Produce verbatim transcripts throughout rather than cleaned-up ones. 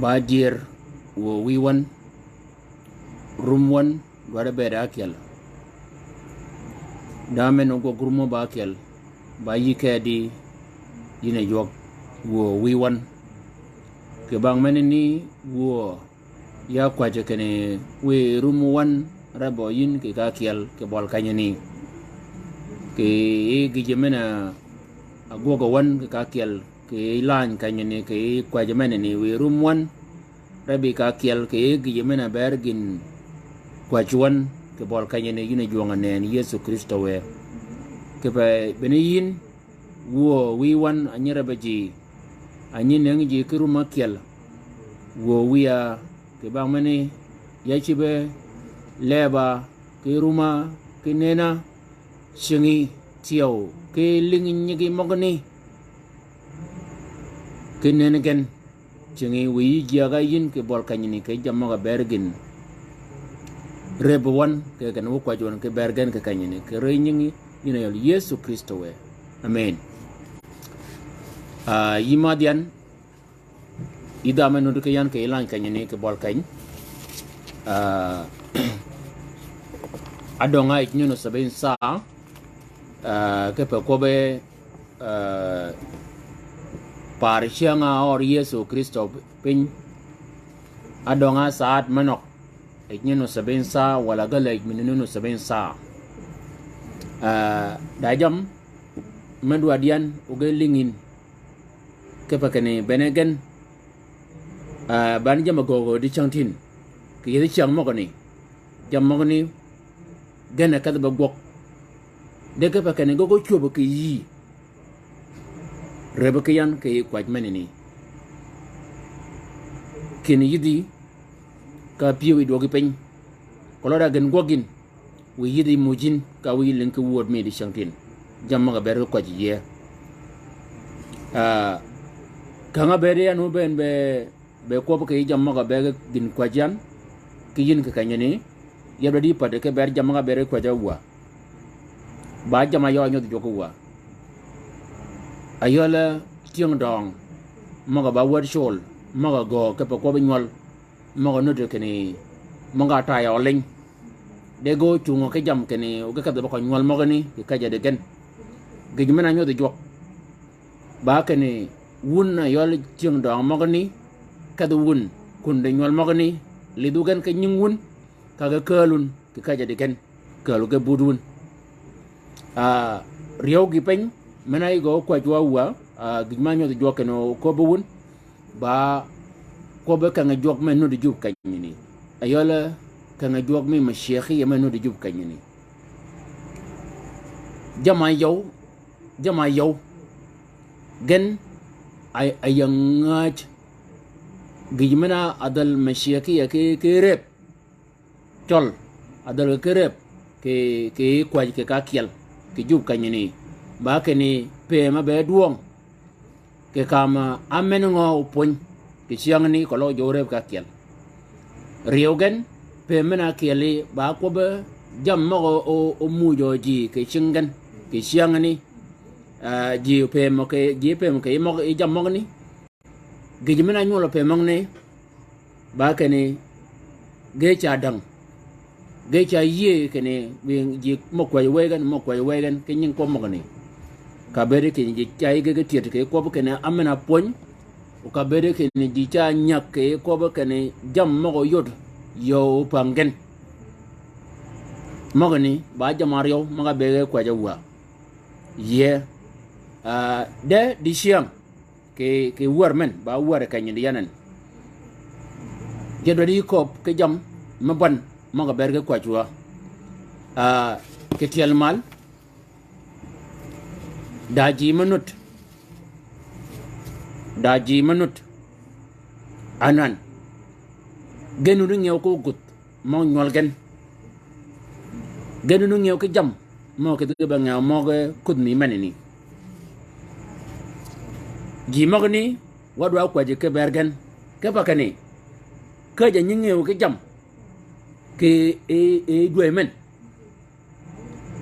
Ba dyër, wuö wïy wän, rum wän, dwaddi bëëd ákyel. Dämi men ogwøg rummi ba ákyel, ba yï kedi yïn a ywøg wuö wïy wän. Kì bang menani wuö ya kwäjji kinni wiy rummi wän rebbø yïn kì ka ákyel kì bøli kenyani. Kì yï gïjø men-a ágwøg wän kì ka ákyel, kì yï lany kenyani, kì yï kwäjji menani wiy rummi wän rebbi ka ákyel, kì yï gïjø men-a ber gïn kwäjji wän kì bøli kenyani, yïn a jwøng-a nëën Yëso Krïstø wë. Kipe bene yïn wuö wïy wän a nyi rebbi ji, a nyi nëngi ji ki rummi ákyel. Wuö wïya, kì bang meni ya cïbe leba ki rumma ki nëna, cingi tyeu ki lïngi nyigi møgani ki nëni gen. Cingi wiy yï jyäg-a yïn kì bøli kenyani kì jammì møg-a ber gïn rebbi wän kì kinni wu kwäjji wän kì ber gen kì kenyani kì ri nyingi yïn a yøl Yëso Krïstø wë. Amen. Ah, yï madh yan, yï dha me nuti ki yan kì yï lany kenyani kì bøli keny. Ah, adøng-a yij nino sabin saa, ah, kipe kwøbbi, ah, par cyäng-a øör Yëso Krïstø piny. Adøng-a saat me nøg, yij nino sabin saa, walà gäl yij mi nino sabin saa. Ah, da jammì me dwaddi yan oge lïngi yïn. Kipe kinni bene gen, ah, bani jammì gøgø di cyängtïn. Kì yethi cyäng møgani. Jammì møgani gen a kedhi be gwøg. De kipe kinni gøgø cwöbbi kì yï. Rebbi ki yan kì yï kwäjji menani. Kinni yïdhi ka pyëw yi dwøgi piny. Keløg da gïn gwøg yïn. Wiy yïdhi muj yïn ka wiy lïngi ki wööd mi di cyängtïn. Jammì møg-a ber ki kwäjji yie. Ah, käng-a bëëd yan wu bënn be, be kwøbbi kì yï jammì møg-a ber ki gïn kwäjji yan, ki yïn kì kenyani, yeb da di päddi ki ber jammì møg-a ber ki kwäjji-a wa. Ba jammì-a yøø nyodh jwøk wa. A yøl-a tyëng døng, møg-a ba wäd col, møg-a göög kipe kwøbbi nywøl, møg-a nuti kinni møg-a tayø liny. De ge ócungø ki jammì kinni o ge kedhi ba køn nywøl møgani kì käjjadi gen. Gïj men-a nywødhi jwøk ba kinni wun a yøl cyëng døngø møgani, kedhi wun kun di nywøl møgani, lidhu gen ki nying wun, ka ge kääl wun kì käjjadi gen, kääl ge but wun. Ah, ryeew gï piny men-a yï gø kwäjji wa, ah, gïj men-a nywødhi jwøk kinni o köbbi wun, ba kwøbbi keng-a jwøk me nuti jub kenyani. A yøl keng-a jwøk mi mashiekiya me nuti jub kenyani. Jamm-a yøw, jamm-a yøw. Gen a, a ying ngäj. Gïj men-a dhäl mashiekiya ki, ki rëb. Cøl, a dhäl ki rëb, kì, kì kwäj kì ka kyel, kì jub kenyani. Ba kinni pëëm-a be dwøng. Kì kam-a ámen ngø opwöny, kì cyängani, keløg jø rëb ka kyel. Ryeew gen, pëëm men-a kyeli, ba kwøbbi jammì møg-a o, o, omuujø ji, kì cing gen, kì cyängani. Ah, ji pëëm kì, ji pëëm kì møg-a, yi jammì møgani. Gïj men-a nywøl pëëm møgani, ba kinni ge ca däng. Ge ca yïëy kinni wi ji mø kwäjji wëy gen, mø kwäjji wëy gen, ki nying kwøb møgani. Ka bëëdi kinni ji ca yï ge ge tyëd kì kwøb kinni ámen-a pwöny. O ka bëëdi kinni ji ca nyäg kì kwøb kinni jammì møg-a óyod yø opang gen. Møgani, ba jamm-a ryeew, møg-a be ge kwäjji wa. Yie, ah, de dicyäng. Kì, kì wär men, ba wär kenyani di yan en. Jadwädi köbbi ki jammì me bän, møg-a ber ge kwäjji wa. Ah, kì tyel mal, da ji me nut. Da ji me nut. Anan. Gen wun di ngew ko guth. Møg nywøl gen. Gen wun di ngew ki jammì mø kì dhigi be ngew møg-a kudh mi menani. Ji møgani, wa dwa kwäjji ki ber gen. Kipe kinni, käjj-a nyi ngew ki jammì kì yi, yi dwäy men.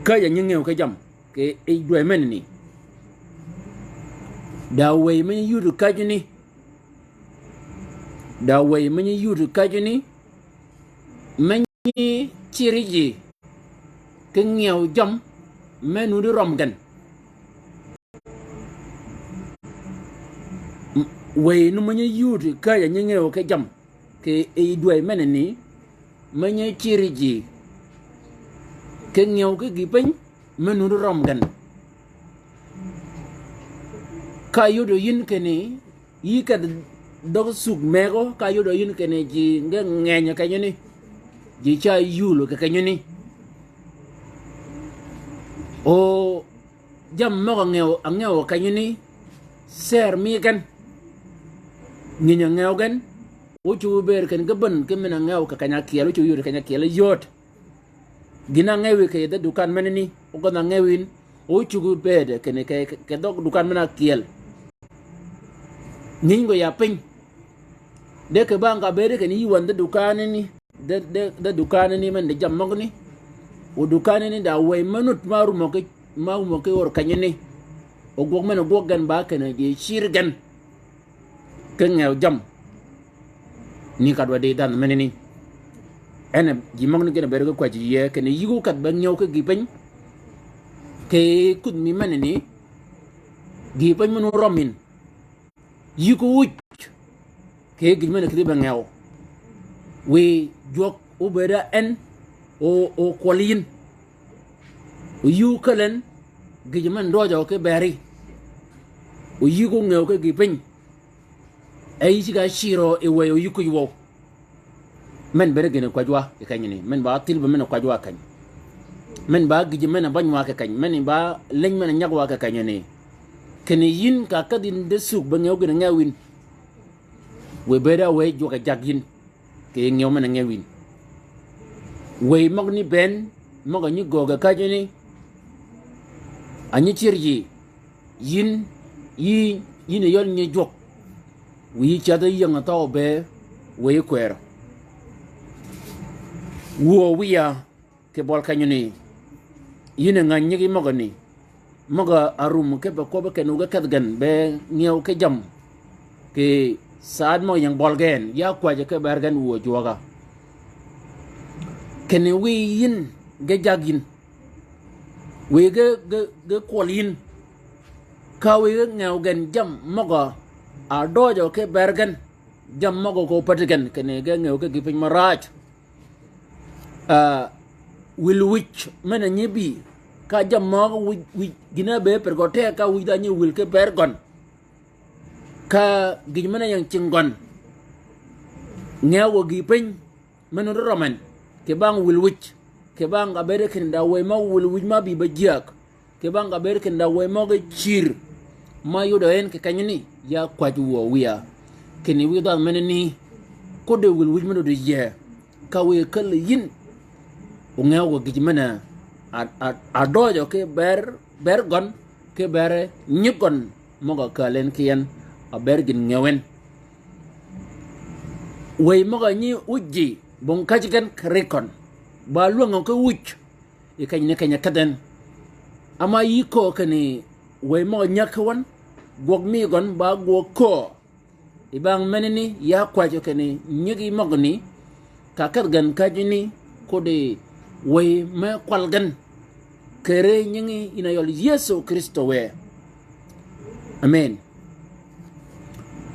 Käjj-a nyi ngew ki jammì kì yi dwäy menani. Da wëy me nyi yudi käjjani. Da wëy me nyi yudi käjjani. Me nyi cïri ji ki ngew jammì me nuti røm gen. M-, wëy nu me nyi yudi käjj-a nyi ngew ki jammì kì yi dwäy menani, me nyi cïri ji ki ngew ki gï piny me nuti røm gen. Ka yodø yïn kinni yï kedhi dhøg sug megø, ka yodø yïn kinni ji nge ngeny kenyani. Ji ca yul kì kenyani. O jammì møg-a ngew, a ngew kenyani, ser mi gen. Nginy-a ngew gen. Ócuggi bëëd kinni ge bän ki men-a ngew kì keny-a kyel, ócuggi yudi keny-a kyel yööd. Gïn-a ngewi kì dhø dukan menani, o gøn-a ngewi yïn, ócuggi bëëd kinni kì, kì, kì dhøg dukan men-a kyel. Nginy gø ya piny. De kì bang ka bëëd kinni yï wänhi dhø dukanani, dhø, dhø, dhø dukanani men di jammì møgani. O dukanani da wëy me nut ma rumø ki, ma rumø ki ör kenyani. O gwøg men-a gwøg gen ba kinni ji cïr gen. Ki ngew jammì ni ka dwaddi dhanhø menani. En a ji møgani gïn-a bëëd ki kwäjji yie kinni yï ko kedhi be ngew ki gï piny. Kì kudh mi menani, gï piny men-a røm yïn. Yï ko wuj kì gïj men-a kïdhi be ngew. Wiy jwøk óbëëd á en o, o kwøl yïn. O yï ókäl en gïj men-a dwøjø ki beri. O yï ko ngew ki gï piny. E yï cigg-a cïrø yi wëy o yï kuj wøw. Men bëëd gïn-a kwäjji wa kì kenyani. Men ba thilbø men-a kwäjji wa keny. Men ba gïjø men-a bäny wa kì keny. Men ba leny men-a nyag wa kì kenyani. Kinni yïn ka kädh yïn di sug be ngew gïn-a ngew yïn. Wiy bëëd á wëy jwøk a jag yïn. Kì ngew men-a ngew yïn. Wëy møgani bënn, møg-a nyi göög a käjjani. A nyi cïr ji. Yïn, yï, yïn a yøl nyi jwøk. Wiy yï cädhi ying-a thøø be, wiy yï kwërø. Wuö wiya kì bøl kenyani. Yïn a ngäny nyigi møgani. Møg-a rum kipe kwøbbi kenni o ge kedh gen be ngew ki jammì kì Saad møg-a ying bøl gen, ya kwäjji ki ber gen wuö jwøga. Kinni wiy yïn ge jag yïn. Wiy ge, ge, ge kwøl yïn. Ka wiy ge ngew gen jammì møg-a døjø ki ber gen. Jammì møg-a ko päti gen, kinni ge ngew ki gï piny mø raj. Ah, wïl wïj men-a nyi bï, ka jammì møg-a wïj, wïj gïn-a be per gø te ka wïj da nyi wïl ki ber gøn. Ka gïj men-a ying cing gøn. Ngew gø gï piny, men-a rømmen, kì bang wïl wïj, kì bang ka bede kinni da wëy møg-a wïl wïj mø bï be jyäg. Kì bang ka bede kinni da wëy møg-a cïr. Mø yudø en kì kenyani, ya kwäjji wuö wïya. Kinni wiy dhanh menani, kodi wïl wïj mø dudi yie. Ka wiy käl yïn, o ngew gø gïj men-a, a, a, a døjø ki ber, ber gøn, ki ber nyi gøn, møg-a käl en ki en, a ber gïn ngew en. Wëy møg-a nyi wïjji, bong käjji gen kì ri køn. Ba lwängø ki wïj, yi kenyani keny-a kedh en. Ama yï köö kinni, wëy møg-a nyäg ki wøn, gwøg mi gøn ba gwøg köö. Yi bang menani, ya kwäjji kinni, nyigi møgani, ka kedh gen käjjani, kodi wëy me kwal gen. Kere nyingi yïn a yøl Yëso Krïstø wë. Amen.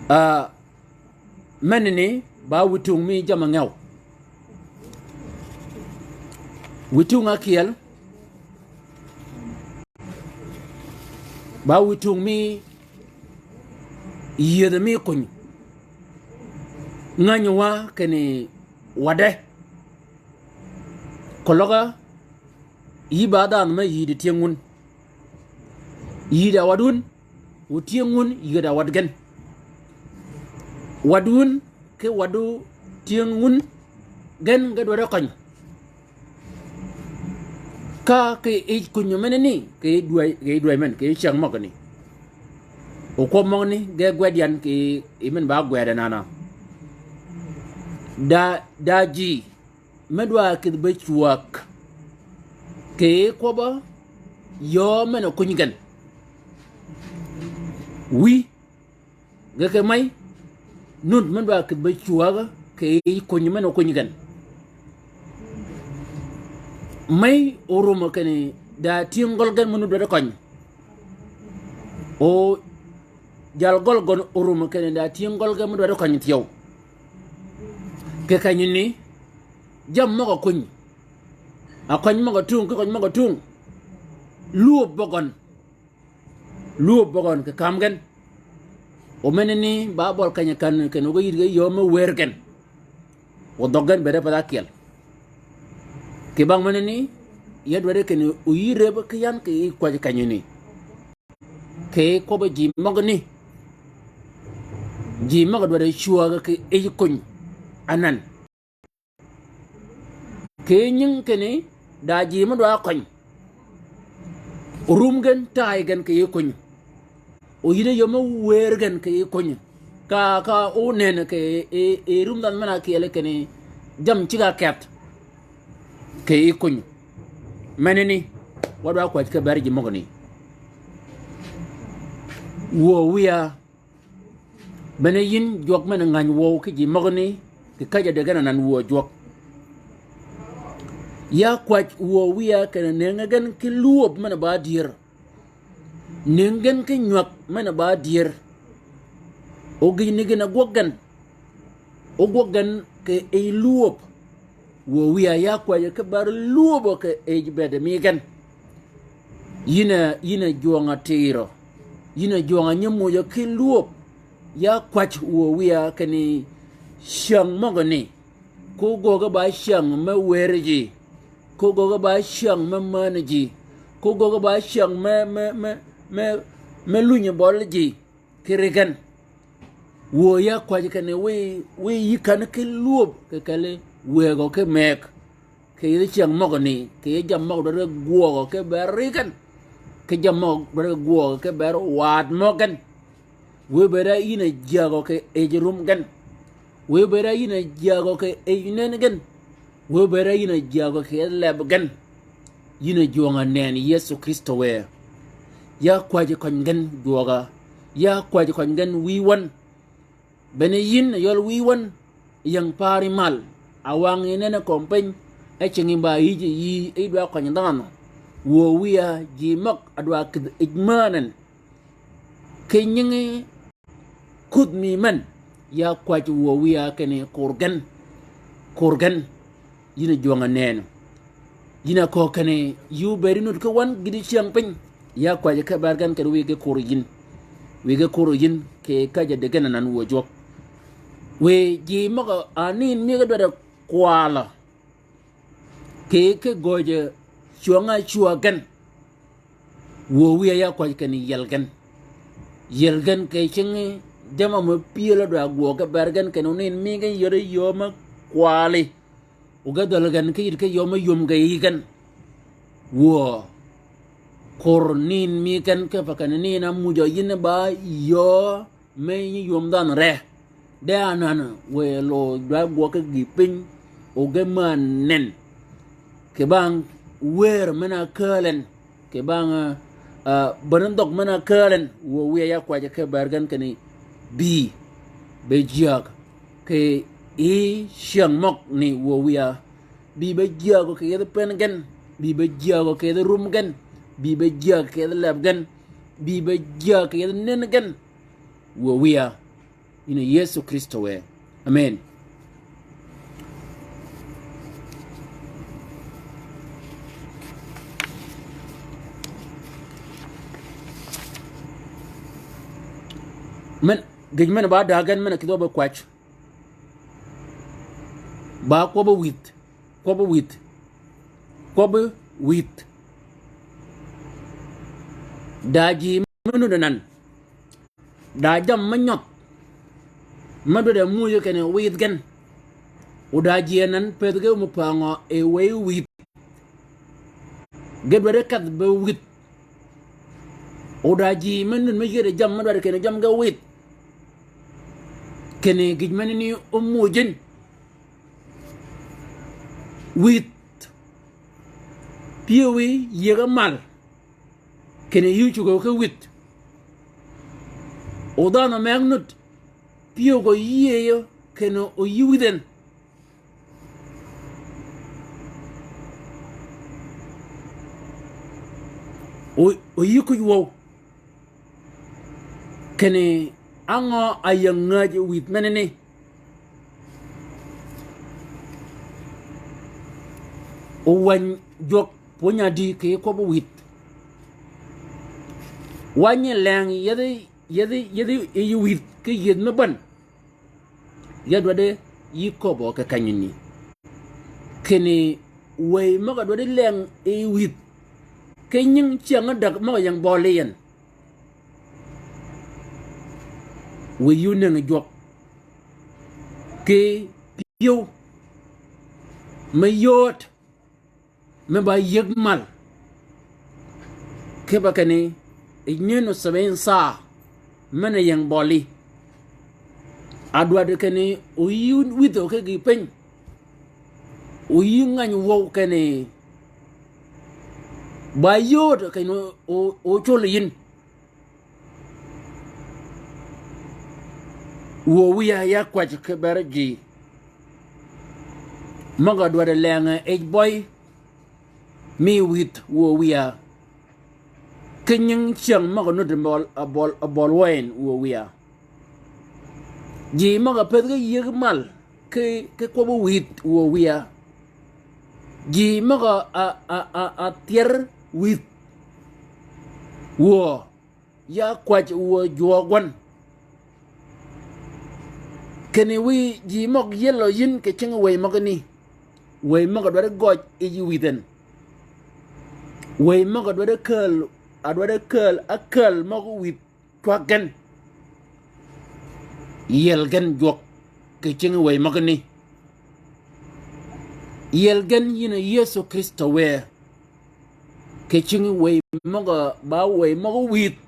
Ah, menani, ba wïtung mi jammì ngew. Wïtung ákyel, ba wïtung mi yïëdhø mi kuny. Ngänyø wa kinni wadde. Keløg á, yï ba dhanhø me yïddi tyëng wun. Yïddi a waddi wun, o tyëng wun, yïddi a waddi gen. Waddi wun, ki waddi tyëng wun, gen ge dwaddi køny. Ka kì yij kunyø menani, kì yij dwäy, kì yij dwäy men, kì yij cyäng møgani. O kwøb møgani, ge gwed yan kì yij men ba gwed anan-a. Da, da ji, me dwa kïdhi be cwäg. Kì yij kwøbb-a, yöö men-a kuny gen. Wïy, ge ki mey, nud me dwa kïdhi be cwäg, kì yij kuny men-a kuny gen. Mey orumø kinni da tyëng gøl gen me nud dwaddi køny. O jal gøl gøn orumø kinni da tyëng gøl gen me dwaddi køny thyew. Kì kenyani, jammì møg-a kuny. A køny møg-a tung, ki køny møg-a tung. Lwöb bøgøn. Lwöb bøgøn kì kam gen. O menani ba bøl keny-a kän kinni o ge yïddi ge yöö me wër gen. O dhøg gen bëëde path ákyel. Kì bang menani, ya dwaddi kinni o yï rëb ki yan kì yij kwäjji kenyani. Kì kwøbbi ji møgani. Ji møg-a dwaddi cwäg kì yij kuny anan. Kì nying kinni, da ji me dwa køny. Rum gen, tay gen kì yij kuny. O yïddi yöö me wër gen kì yij kuny. Ka, ka o nenni kì, e, e rum dhanhø men-a kyel kinni, jammì cigg-a kedh. Kì yij kuny. Menani, wa dwa kwäjji ki ber ji møgani. Wuö wïya, bene yïn jwøk men-a ngäny wøw ki ji møgani, kì käjj-a dëgg gen anan wuö jwøk. Ya kwäjji wuö wïya kinni nëngi gen ki lwöb men-a ba dyër. Nëngi gen ki nywäg men-a ba dyër. O gïjni gïn-a gwøg gen. O gwøg gen kì yij lwöb. Wuö wïya ya kwäjji ki ber lwöbø kì yij bëëde mi gen. Yïn a, yïn a jwøng-a tirø. Yïn a jwøng-a nyi muuj-a ki lwöb. Ya kwäjji wuö wïya kinni cyäng møgani. Ko gööge ba cyäng me wër ji. Ko gööge ba cyäng me männi ji. Ko gööge ba cyäng me, me, me, me, me lunyi bøli ji. Kì ri gen. Wuö ya kwäjji kinni wiy, wiy yï kän ki lwöb kì kelli wëgø ki mëgg. Kì yij cyäng møgani, kì yij jammì møg-a dwaddi gwøgø ki ber ri gen. Ki jammì møg-a dwaddi gwøgø ki ber waad mø gen. Wiy bëëd á yïn a jyägø kì yij rum gen. Wiy bëëd á yïn a jyägø kì yij nënni gen. Wiy bëëd á yïn a jyägø kì yij leb gen. Yïn a jwøng-a nënni Yëso Krïstø wë. Ya kwäjji køny gen jwøga. Ya kwäjji køny gen wïy wøn. Bene yïn a yøl wïy wøn, ying paari mal, a wang yi nene kömi piny, e cingi ba yïj yi, yï dwa køny dhanhø. Wuö wiya, ji møg a dwa kïdhi yij määnen. Ki nyingi kudh mi men, ya kwäj wuö wiya kinni kur gen, kur gen, yïn a jwøng-a nenni. Yïn a köög kinni, yï óbëëd nud ki wøn gïti cyäng piny, ya kwäjji ki bër gen kinni wïgi kur yïn. Wïgi kur yïn, kì käjji di gen anan wuö jwøk. Wiy ji møg-a nin mi ge dwaddi kwaalø. Kì ki göjji cwøng-a cwäg gen. Wuö wiya ya kwäj kinni yiel gen. Yiel gen kì cingi jamm-a mø pyël-a dwa gwøøg ki bër gen kinni onin mi gen yodi yöö me kwaali. O ge dhøl gen ki yïd ki yöö me ywöm ge yï gen. Wuö. Kur nin mi gen kipe kinni nin-a mujø yïn ba yöö me nyi ywöm dhanhø re. De anan wiy lo dwa gwøg ki gïïpiny, o ge määnen. Kì bang wër men-a kääl en. Kì bang, ah, bene dhøg men-a kääl en. Wuö wiya ya kwäjji ki bër gen kinni bï. Be jyääg. Kì yï cyäng møgani wuö wiya. Bï be jyääg kì yethi pen gen. Bï be jyääg kì yethi rum gen. Bï be jyääg kì yethi leb gen. Bï be jyääg kì yethi nen gen. Wuö wiya. Yïn a Yëso Krïstø wë. Amen. Men, gïj men ba däg gen men a kïdhi wa be kwäj. Ba kwøbbi wïth, kwøbbi wïth, kwøbbi wïth. Da ji me nudd anan. Da jammì me nyødh, me dwaddi muuj kinni wïdh gen. O da ji anan pëthi ge mø pängø e wëy wïdh. Ge dwaddi kedh be wïdh. O da ji me nudd me yïëdi jammì me dwaddi kinni jammì ge wïdh. Kinni gïj menani ómuuj yïn. Wïth. Pyëwí yïëge mal. Kinni yï ócugø ki wïth. O dhanhø meg nudd. Pyëwgø yïëyø kinni o yï wïdh en. O, o yï kuj wøw. Kinni á ngø a ying ngäj wïth menani. O wäny jwøk pwöny-a dï kì kwøbbi wïth. Wa nyi leng yethi, yethi, yethi yï wïth ki yïëdh me bän. Ya dwaddi yï köbbø kì kenyani. Kinni wëy møg-a dwaddi leng yï wïth. Ki nying cyäng ádäg møg-a ying bøli yi en. Wiy yï ónëngi jwøk. Ki pyëw. Me yööd. Me ba yïëg mal. Kipe kinni, ithneen u sab'in saa, men-a ying bøli. A dwaddi kinni, o yï wïdhø ki gïïpiny. O yï ngäny wøw kinni, ba yööd kinni o, o, o col yïn. Wuö wiya ya kwäj ki bër ji. Møg-a dwaddi leng-a yij bøy. Mi wïth wuö wiya. Ki nying cyäng møg-a nudd bøl, a bøl, a bøl wø en wuö wiya. Ji møg-a pëthi ge yïëg mal. Ki, ki kwøbbi wïth wuö wiya. Ji møg-a, a, a, a, a thyër wïth. Wuö. Ya kwäj wuö jwøøg wøn. Kinni wiy ji møg yielø yïn kì cingi wëy møgani. Wëy møg-a dwaddi gøj yij wïth en. Wëy møg-a dwaddi kääl, a dwaddi kääl, a kääl møg wïth cwag gen. Yiel gen jwøk kì cingi wëy møgani. Yiel gen yïn a Yëso Krïstø wë. Kì cingi wëy møg-a ba wëy møg wïth.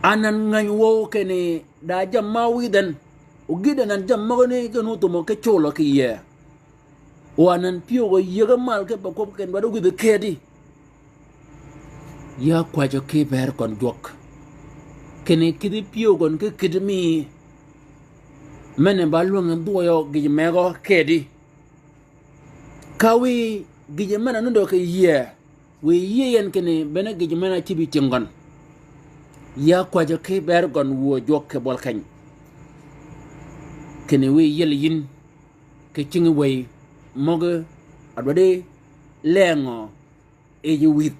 Anan ngäny wøw kinni da jammì ma wïdh en. O gïddi anan jammì møgani gen óthwömø ki culø kì yïëy. O anan pyëwgø yïëge mal kipe kwøb kinni dwaddi wïdhi këti. Ya kwäjjø ki bër køn jwøk. Kinni kïdhi pyëw gøn ki kïdhi mi, men-a ba lwängi dhwøøyø gïj megø kedi. Ka wiy gïjø men-a nuddø kì yïëy, wiy yïëy en kinni bene gïjø men-a cïb yi tyëng gøn. Ya kwäjjø ki ber gøn wuö jwøk kì bøl keny. Kinni wiy yiel yïn kì cinggi wëy møgí, a dwaddi lengø yij wïdh.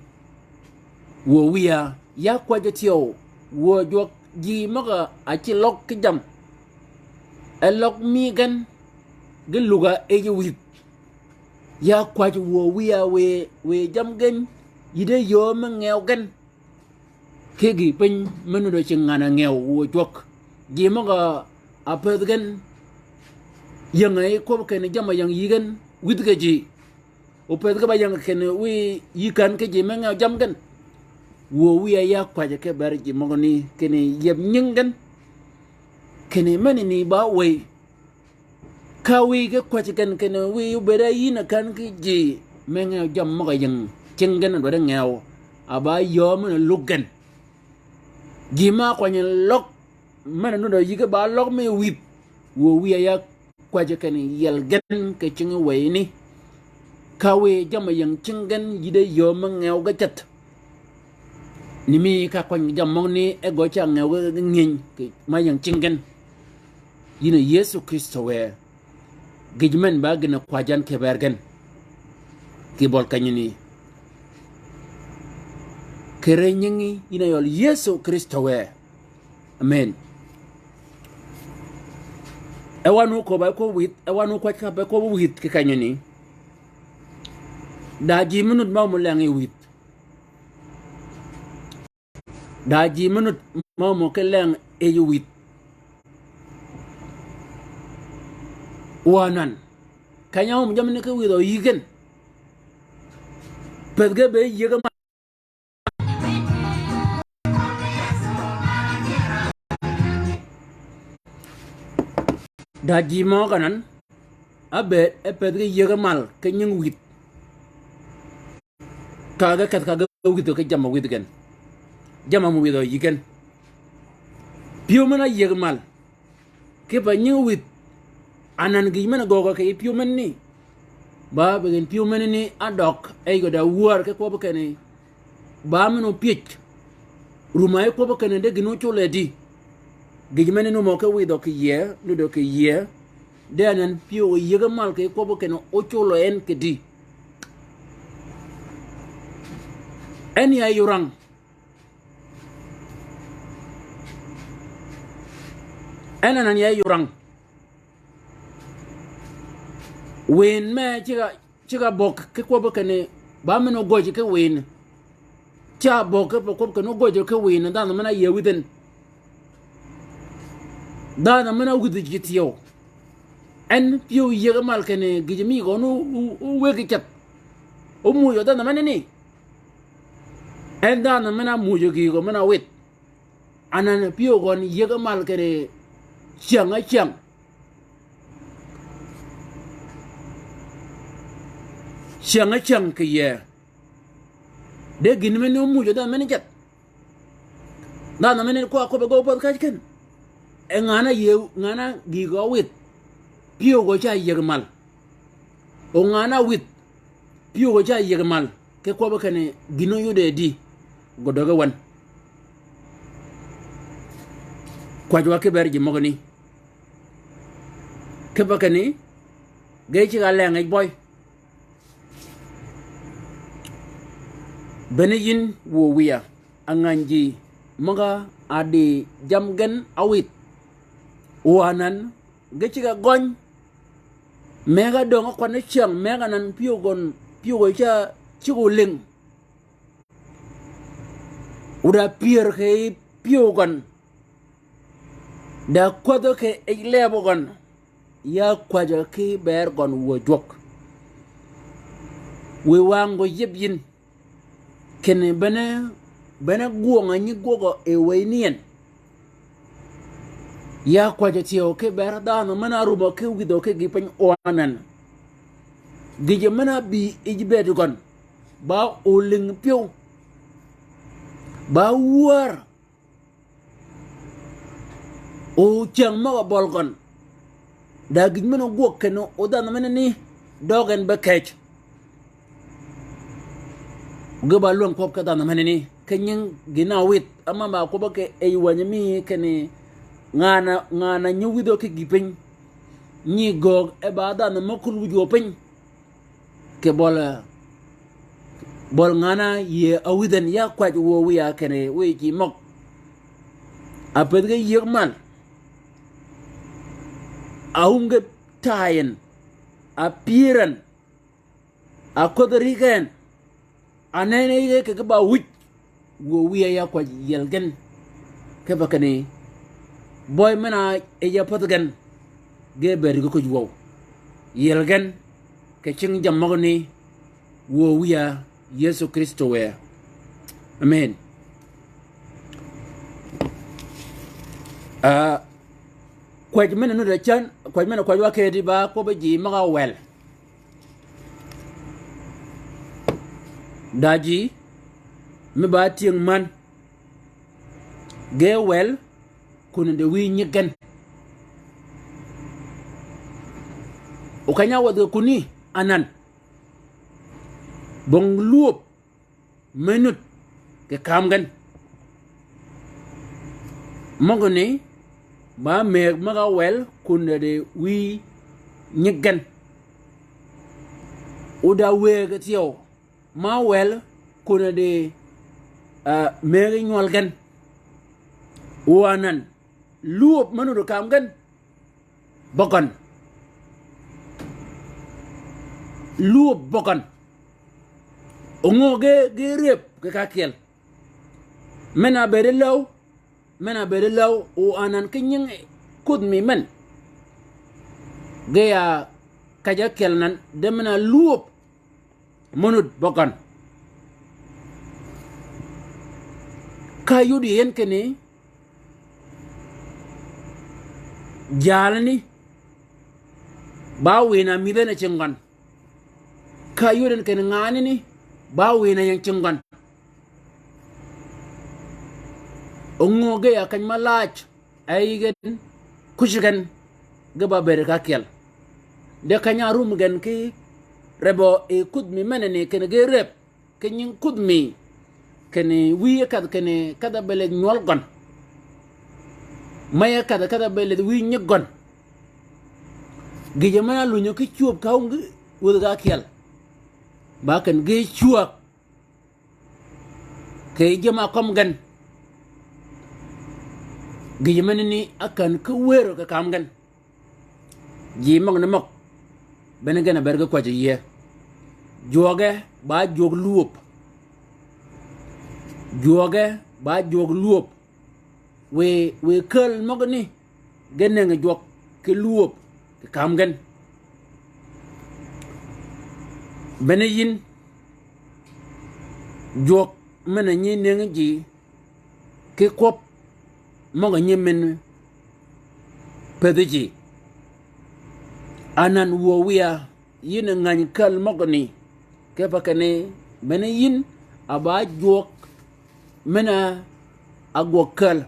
Wuö wiya, ya kwäjjø tyeu, wuö jwøk ji møg-a ácï løg ki jammì. E løg mi gen, gi lug-a yij wïdh. Ya kwäjjø wuö wiya wiy, wiy jammì gen, yïddi yöö mi ngew gen. Ki gï piny me nuddø cingi ngan-a ngew wuö jwøk. Ji møg-a ápëdhi gen, ying-a yi kwøb kinni jamm-a ying yï gen, wïdh kì ji. Opëdhi ge ba ying kinni wiy yï kän ki ji me ngew jammì gen. Wuö wiya ya kwäjjø ki ber ji møgø ni kinni yieb nying gen. Kinni meni ni ba wëy. Ka wiy ge kwäjji gen kinni wiy obëëd-a yïn a kän ki ji me ngew jammì møg-a ying, cing gen a dwaddi ngew, a ba yöö men-a lug gen. Ji ma kwany løg, men-a nuddø yïge ba løg mi wïdh. Wuö wiya ya kwäjji kinni yiel gen kì cinggi wëy ni. Ka wiy jamm-a ying cing gen yïddi yöö me ngew ge ceth. Ni mi ka kwany jammì møgani e gø ca ngew ge ngyëny kì ma ying cing gen. Yïn a Yëso Krïstø wë. Gïj men ba gïn-a kwäjjan ki ber gen. Kì bøl kenyani. Kì rëy nyingi yïn a yøl Yëso Krïstø wë. Amen. E wa nu köbb-a e kwøb wïdh, e wa nu kwäj ka be kwøb wïdh kì kenyani. Da ji me nud ma ómø leng yi wïdh. Da ji me nud ma ómø ki leng yij wïdh. Wa nan. Keny-a ómø jammì ni ki wïdhø yï gen. Pëth ge be yïëge mal. Da ji møg-a nan, ábëëd e pëth ge yïëge mal ki nying wïdh. Ka ge keth ka ge wïdhø ki jamm-a wïdh gen. Jamm-a mø wïdhø yï gen. Pyëw men-a áyïëg mal. Kipe nying wïdh. Anan gïj men-a göögø kì yij pyëw menani. Ba be gïn pyëw menani ádøg, ey gø da wär ki kwøb kinni. Ba men-a opyëj. Rum-a yi kwøb kinni de gïn ócøl e di. Gïj menani ómø ki wïdhø kì yïë, nuddø kì yïë. De anan pyëw yïëge mal kì kwøb kinni ócøl en kì di. En ya yurang. En anan ya yurang. Wïn me cigg-a, cigg-a bøg ki kwøb kinni, ba men-a ógöjji ki wïn. Ca bøg kipe kwøb kinni ógöjji ki wïn, dhanhø men-a áyïëg wïdh en. Dhanhø men-a áwïdhi ji thyew. En pyëw yïëge mal kinni gïj mi gøn ówëggi ceth. Ómujø dhanhø menani. En dhanhø men-a ámujø gïgø men-a wïdh. Anan pyëw gøn yïëge mal kinni cyäng-a cyäng. Cyäng-a cyäng kì yïë. De gïn menni ómujø dhanhø menni ceth. Dhanhø menni kwøb-a kwøb ge óbödh käjji ken. E ngan-a yïëg, ngan-a gïgø áwïdh. Pyëw gø ca yïëg mal. O ngan-a wïdh. Pyëw gø ca yïëg mal. Ki kwøb kinni gïn óyuddi di. Gø døge wen. Kwäjji wa kiber ji møgani. Kipe kinni, ge cigg-a leng yij bøy. Bene yïn wuö wïya, angany ji møg-a ádï jammì gen áwïdh. O anan, ge cigg-a gøny. Mëgg-a döng-a kwanni cyäng, mëgg-a nan pyëw gøn, pyëw gø ca cigg-a ólïng. Wud-a pyër kì yij pyëw gøn. Da kwädhø kì yij leebø gøn. Ya kwäjjø ki ber gøn wuö jwøk. Wiy wang gø yïëb yïn. Kinni bene, bene gwøng-a nyi gwøgø e wëy ni en. Ya kwäjjø thyew ki ber dhanhø men-a árumø ki wïdhø ki gï piny o anan. Gïjø men-a ábï yij bëëd gøn. Ba ólïng pyëw. Ba wär. O cyäng møg-a bøl gøn. Da gïj men-a ógwøg kinni o dhanhø menani døøg en be kej. Ge ba lwäng kwøb ki dhanhø menani ki nying gïn-a ówidh. Ama ba kwøbb-a ki ey wänyi mi kinni ngan-a, ngan-a nyi ówidhø ki gïï piny. Nyi göög e ba dhanhø mø kul wïj wø piny. Kì bøl, bøl ngan-a yïëy áwïdh en ya kwäj wuö wïya kinni wiy ji møg. A pëthi ge yiëg mal. A wum ge taay en. A pyër en. A kwädhi rig en. A nenni ge kì ge ba wïj. Wuö wïya ya kwäj yiel gen. Kipe kinni bøy men-a e ya pädhi gen. Ge bëëd ge kuj wøw. Yiel gen. Kì cing jammì møgani. Wuö wïya Yëso Krïstø wë. Amen. Ah, kwäj men-a nuti cän, kwäj men-a kwäj wa kedi ba kwøbbi ji møg-a wel. Da ji mi ba tyëng män. Ge wel, kun di wiy nyig gen. O keny-a wädhi kuni anan. Bong lwöb me nud kì kam gen. Møgani ba mëgg møg-a wel kun di wiy nyig gen. O da wëgg thyew ma wel kun di, ah, mëgg nywøl gen. O anan, lwöb me nud kam gen. Bøgøn. Lwöb bøgøn. O ngø ge, ge rëb kì ka kyel. Men-a bëëd läw, men-a bëëd läw, o anan ki nying kudh mi men. Ge ya kej-a kyel nan, de men-a lwöb mø nud bøgøn. Ka yod yi en kinni, jalani, ba wïn-a mïdhi en cing gøn. Ka yod en kinni nganani, ba wïn-a ying cing gøn. O ngø ge ya keny ma laaj, e yï gen, kuci gen, ge ba bëëd ka kyel. De keny-a rum gen ki rebø yi kudh mi menani kinni ge rëb, ki nying kudh mi, kinni wiy kedh kinni kedh-a be leth nywøl gøn. Mey kedh, kedh-a be leth wiy nyig gøn. Gïjø men-a lunyø ki cwöb ka wungi wädhi ka kyel. Ba kinni ge cwäg. Kì jamm-a kømmi gen. Gïjø menani a kän ki wërø kì kam gen. Ji møgani møg. Bene gen a bëëd ge kwäjji yïe. Jwøge ba jwøg lwöb. Jwøge ba jwøg lwöb. Wiy, wiy käl møgani ge nëngi jwøk ki lwöb kì kam gen. Bene yïn jwøk men-a nyi nëngi ji ki kwøb møg-a nyi men pëthi ji. Anan wuö wïya yïn a ngäny käl møgani. Kipe kinni bene yïn a ba jwøk men-a gwøg käl.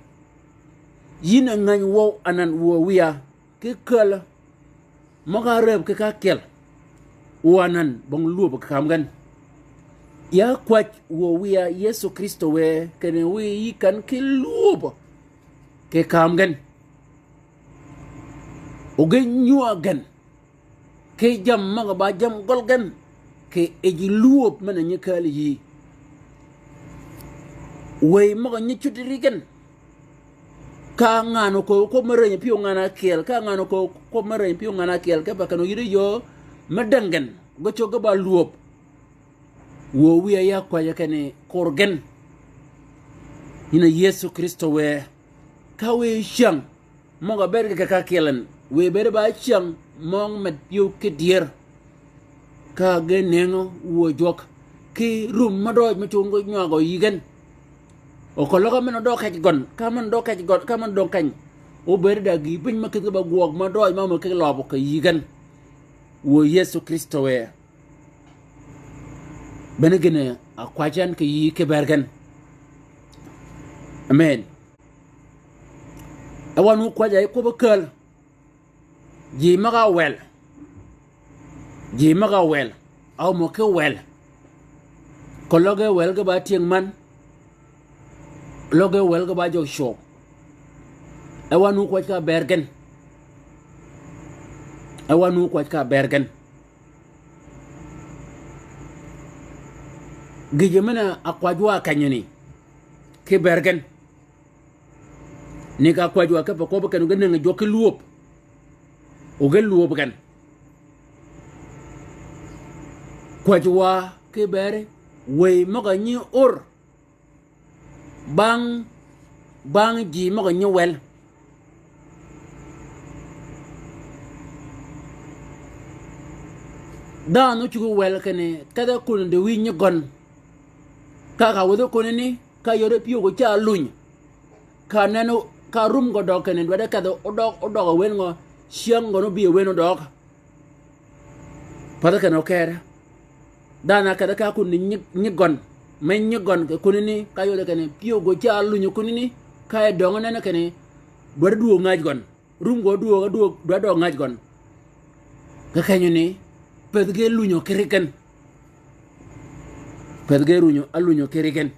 Yïn a ngäny wøw anan wuö wïya ki käl møg-a räb ki ka kyel. O anan bong lwöb kì kam gen. Ya kwäj wuö wïya Yëso Krïstø wë kinni wiy yï kän ki lwöb kì kam gen. O ge nyuag gen. Ki jammì møg-a ba jammì gøl gen. Kì yij lwöb men-a nyi kääl yï. Wëy møg-a nyi cuddi ri gen. Ka ngan oköög kwøb me rënyi pyëw ngan ákyel, ka ngan oköög kwøb me rënyi pyëw ngan ákyel, kipe kinni o yïddi yöö me däng gen, ge cöggi ba lwöb. Wuö wïya ya kwäjji kinni kur gen. Yïn a Yëso Krïstø wë. Ka wiy cyäng møg-a bëëd kì ka kyel en, wiy bëëd ba cyäng møg-a med pyëw ki dyër. Ka ge nëngi wuö jwøk ki rum me døøj me cungi nywagø yï gen. O keløg ka men-a døøg kej gøn, ka men-a døøg kej gøn, ka men-a døøg keny. O bëëd da gïï piny me kïdhi ba gwøg me døøj ma ámø ki løbø kì yï gen. Wuö Yëso Krïstø wë. Bene gïn-a kwäjji yan kì yï ki bër gen. Amen. E wan wu kwäjji a kwøbbi käl. Ji møg-a wel. Ji møg-a wel. A ómø ki wel. Keløg ge wel ge ba tyëng män. Løg ge wel ge ba jøg cwøw. E wan wu kwäj ka ber gen. E wan wu kwäj ka ber gen. Gïjø men-a kwäjji wa kenyani. Ki ber gen. Ni ka kwäjji wa kipe kwøbbi ken o ge nëngi jwøk ki lwöb. O ge lwöb gen. Kwäjji wa ki beri wëy møg-a nyi or. Bang, bang ji møg-a nyi wel. Dhanhø ócuggi wel kinni kedhe kun di wïj nyi gøn. Ka ka wäthi kunani, ka yod pyëw gø ca luny. Ka nenni, ka rum gø døg kinni dwaddi kedhi odøg, odøg a wen ngø, cyäng gøn óbï a wen odøg. Pädhi kinni oker. Dhanhø a kedhi ka kunani nyi, nyi gøn. Me nyi gøn kì kunani, ka yod kinni pyëw gø ca luny kunani, ka e døng nenni kinni dwaddi dwöög ngäj gøn. Rum gø dwöög, dwöög, dwaddi døg ngäj gøn. Kì kenyani, pädhi ge luny o kiri gen. Pädhi ge luny o, a luny o kiri gen.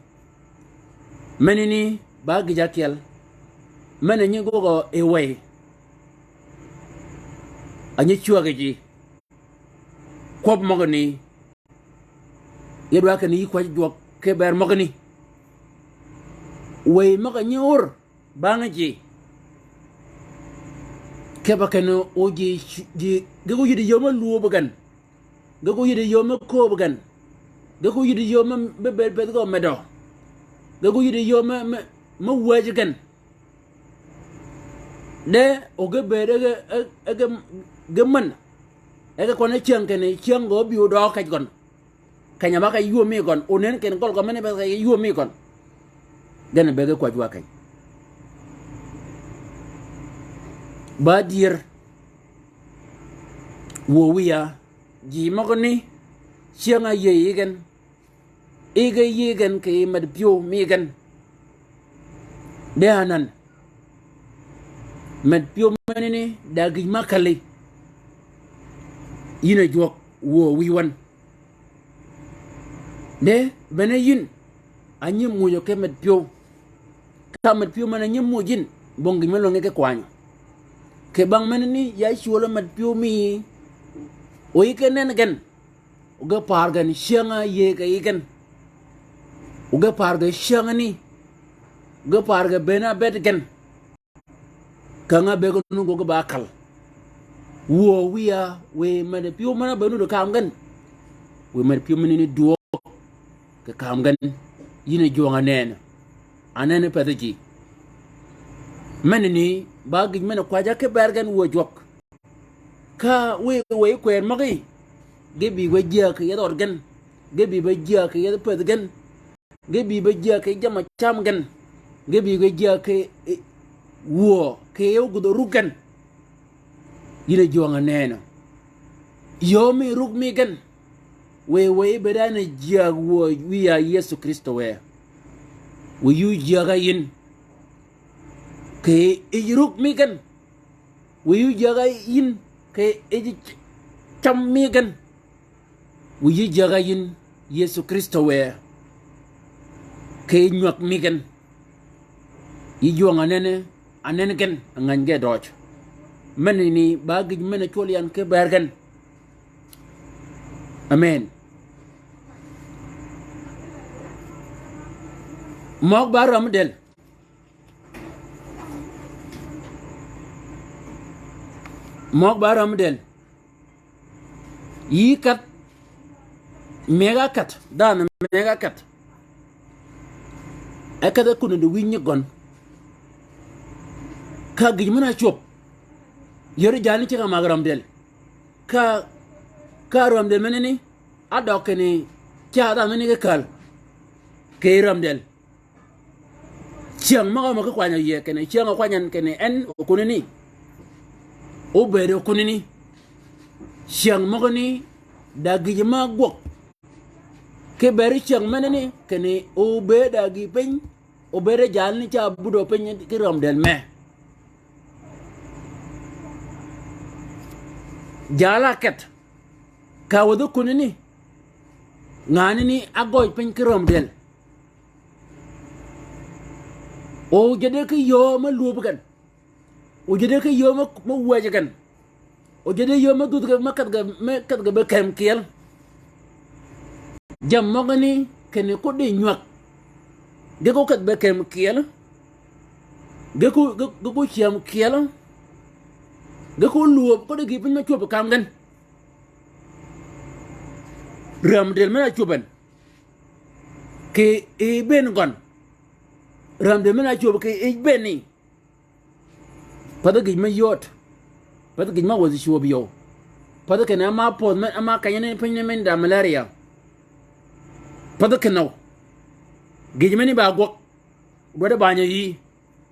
Menani ba gïj ákyel. Men-a nyi gwøg-a yi wëy. A nyi cwäg ji. Kwøb møgani. Yi dwa kinni yï kwäjji jwøk ki ber møgani. Wëy møg-a nyi or. Bang ji. Kipe kinni o ji, ji, ge ko yïddi yöm me lwööb gen. Ge ko yïddi yöm me kööb gen. Ge ko yïddi yöm me, me bed, bed gø medø. Ge ko yïddi yöm me, me, me wäj gen. De, o ge bed, e ge, e, e ge, ge men. E ge kwønne cyäng kinni, cyäng gø óbï odøg kej gøn. Keny-a ba ka ywömi gøn, o nen kinni gøl gø men-a be ka ywömi gøn. Gen a be ge kwäjji wa keny. Ba dyër. Wuö wïya, ji møgani, cyäng-a yïëy yi gen. Yi ge yïëy gen kì yi med pyëw mi gen. De anan. Med pyëw menani, da gïj ma källi. Yïn a jwøk wuö wïy wøn. De, bene yïn, a nyi muuj o ki med pyëw. Ka med pyëw men-a nyi muuj yïn, bong gïn me lwøngi ki kwany. Kì bang menani, ya cwöl med pyëw mi, o yi ki nen gen. O ge par gen cyäng-a yïëy kì yi gen. O ge par gen cyängani. O ge par gen bënn-a bëëd gen. Käng-a bëgg nungø ge ba käl. Wuö wïya, wëy med pyëw men-a be nudd kaam gen. Wëy med pyëw menani dwøøg. Kì kaam gen. Yïn a jwøng-a nenni. A nenni pädhi ji. Menani, ba gïj men-a kwäjji ki ber gen wuö jwøk. Ka wëy, wëy kwër møgí. Ge bï be jyääg kì yethi ød gen. Ge bï be jyääg kì yethi pädhi gen. Ge bï be jyääg kì jamm-a cam gen. Ge bï be jyääg kì, eh, wuö, kì ógudh orug gen. Yïn a jwøng-a nenni. Yöö mi rug mi gen. Wëy, wëy bëëd ani jyääg wuö wïya Yëso Krïstø wë. Wëy yï jyääg-a yïn. Kì yij rug mi gen. Wëy yï jyääg-a yïn. Kì yij cam mi gen. Wëy yï jyääg-a yïn Yëso Krïstø wë. Kì yij nywäg mi gen. Yï jwøng-a nenni, a nenni gen, a ngäny ge døøj. Menani ba gïj men-a cwøl yan ki ber gen. Amen. Møg ba rømmi dël. Møg ba rømmi dël. Yï kädh, mëgg-a kädh, dhanhø mëgg-a kädh. E kädh-a kun di wïj nyi gøn. Ka gïj men-a cwöb. Yöri jalni ceg-a mag rømdel. Ka, ka rømdel menani, a døg kinni, ca dhanhø menani ge käl. Kì rømdel. Cyäng møg-a mø ki kwany-a yie kinni, cyäng-a kwany en kinni, en okunani. Obëëd okunani. Cyäng møgani, da gïj ma gwøg. Ki bëëd cyäng menani, kinni obëëd da gï piny, obëëd jalni ca buddø piny ki rømdel me. Jal-a ákedh. Ka wädhi kunani. Nganani ágøj piny ki räm dël. O jede ki yöö me lwöb gen. O jede ki yöö me, me wäj gen. O jede yöö me dhudh gen, me kedh gen, me kedh gen be kem kyel. Jammì møgani kinni ko di nywäg. Ge ko kedh be kem kyel. Ge ko, ge, ge ko cyäm kyel. Ge ko lwöb, ko di gïï piny me cwöb kam gen. Räm dël men-a cwöb en. Kì yij bënn gøn. Räm dël men-a cwöb kì yij bënni. Pathi gïj me yöt. Pathi gïj me wäthi cwöb yöw. Pathi kinni ama pödh men, ama kenyani piny ni men da malaria. Pathi kinni. Gïj meni ba gwøg. Dwaddi banyø yï.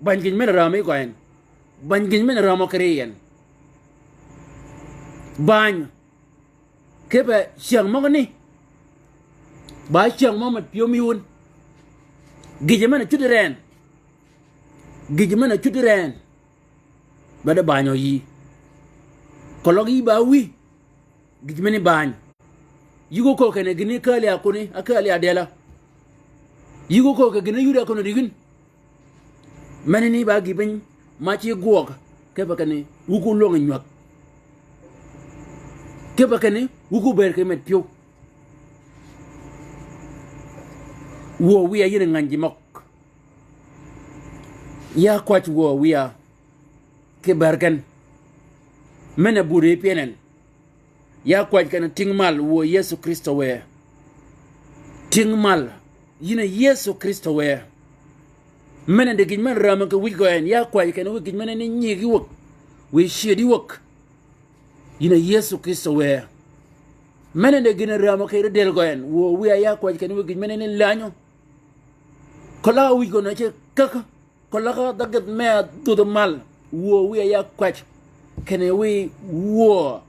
Bany gïj men-a rämi gø en. Bany gïj men-a rämø kiri en. Bany. Kipe cyäng møgani. Ba cyäng mø med pyëw mi wun. Gïjø men-a cuddi ren. Gïjø men-a cuddi ren. Ba de banyø yï. Keløg yï ba wïy. Gïj meni bany. Yï ko köög kinni gïni kääli a kuni, a kääli a dëla. Yï ko köög kinni gïni yudi a kuni di gïn. Menani ba gïï piny ma ci gwøg, kipe kinni, wu ko lwöng nywäg. Kipe kinni, wu ko bëëd kì med pyëw. Wuö wiya yïn ngäny ji møg. Ya kwäj wuö wiya. Kì bër gen. Men-a budi pyënen. Ya kwäj kinni tïng mal wuö Yëso Krïstø wë. Tïng mal. Yïn a Yëso Krïstø wë. Men-a di gïj men-a rämø kì wïj gø en. Ya kwäj kinni wïj gïj men-a ni nyigi wäg. Wïj cyëdi wäg. Yïn a Yëso Krïstø wë. Men-a di gïn-a rämø kì ri dël gø en. Wuö wiya ya kwäj kinni wïj gïj men-a ni länyø. Keløg wïj gøn a ce käkkä. Keløg-a dhageth me-a dhudh mal, wuö wiya ya kwäj, kinni wiy wuö,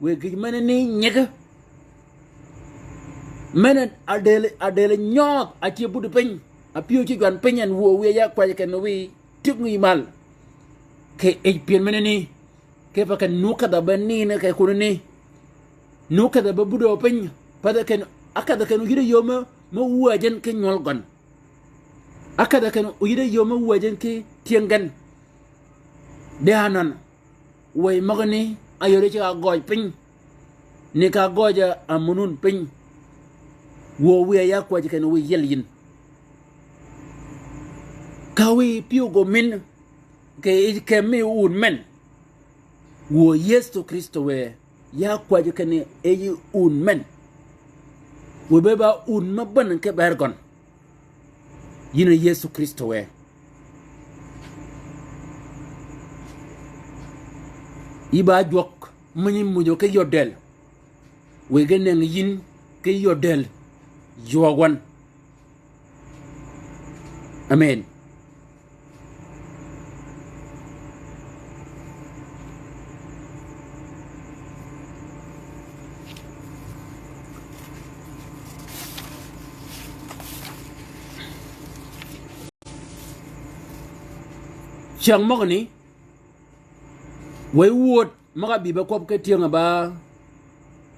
wiy gïj men-a ni nyigø. Men-a adël, adël nyøødh, a ce budi piny, a pyëw ce jwan piny en wuö wiya ya kwäj kinni wiy tyëng yï mal. Kì yij pyën men-a ni, kipe kinni nu kedh-a be nïn kì kunani. Nu kedh-a be budø piny, pathi kinni, ákedh kinni yïde yöö me, me wäjin ki nywøl gøn. Ákedh-a kinni oyïde yöö me wäjin ki tyëng gen. De anan. Wëy møgani áyöddi ci ka gøj piny. Ni ka gøj-a ámunun piny. Wuö wiya ya kwäj kinni wiy yiel yïn. Ka wiy pyëw gø min. Kì yij kem mi wun men. Wuö Yëso Krïstø wë. Ya kwäjji kinni yij wun men. Wiy be ba wun me bän ki bër gøn. Yïn a Yëso Krïstø wë. Yï ba jwøk, mø nyi mujø ki yödel. Wiy ge nëngi yïn ki yödel. Jwøk wøn. Amen. Cyäng møgani, wëy wöd møg-a bï be kwøb ki tyëng-a ba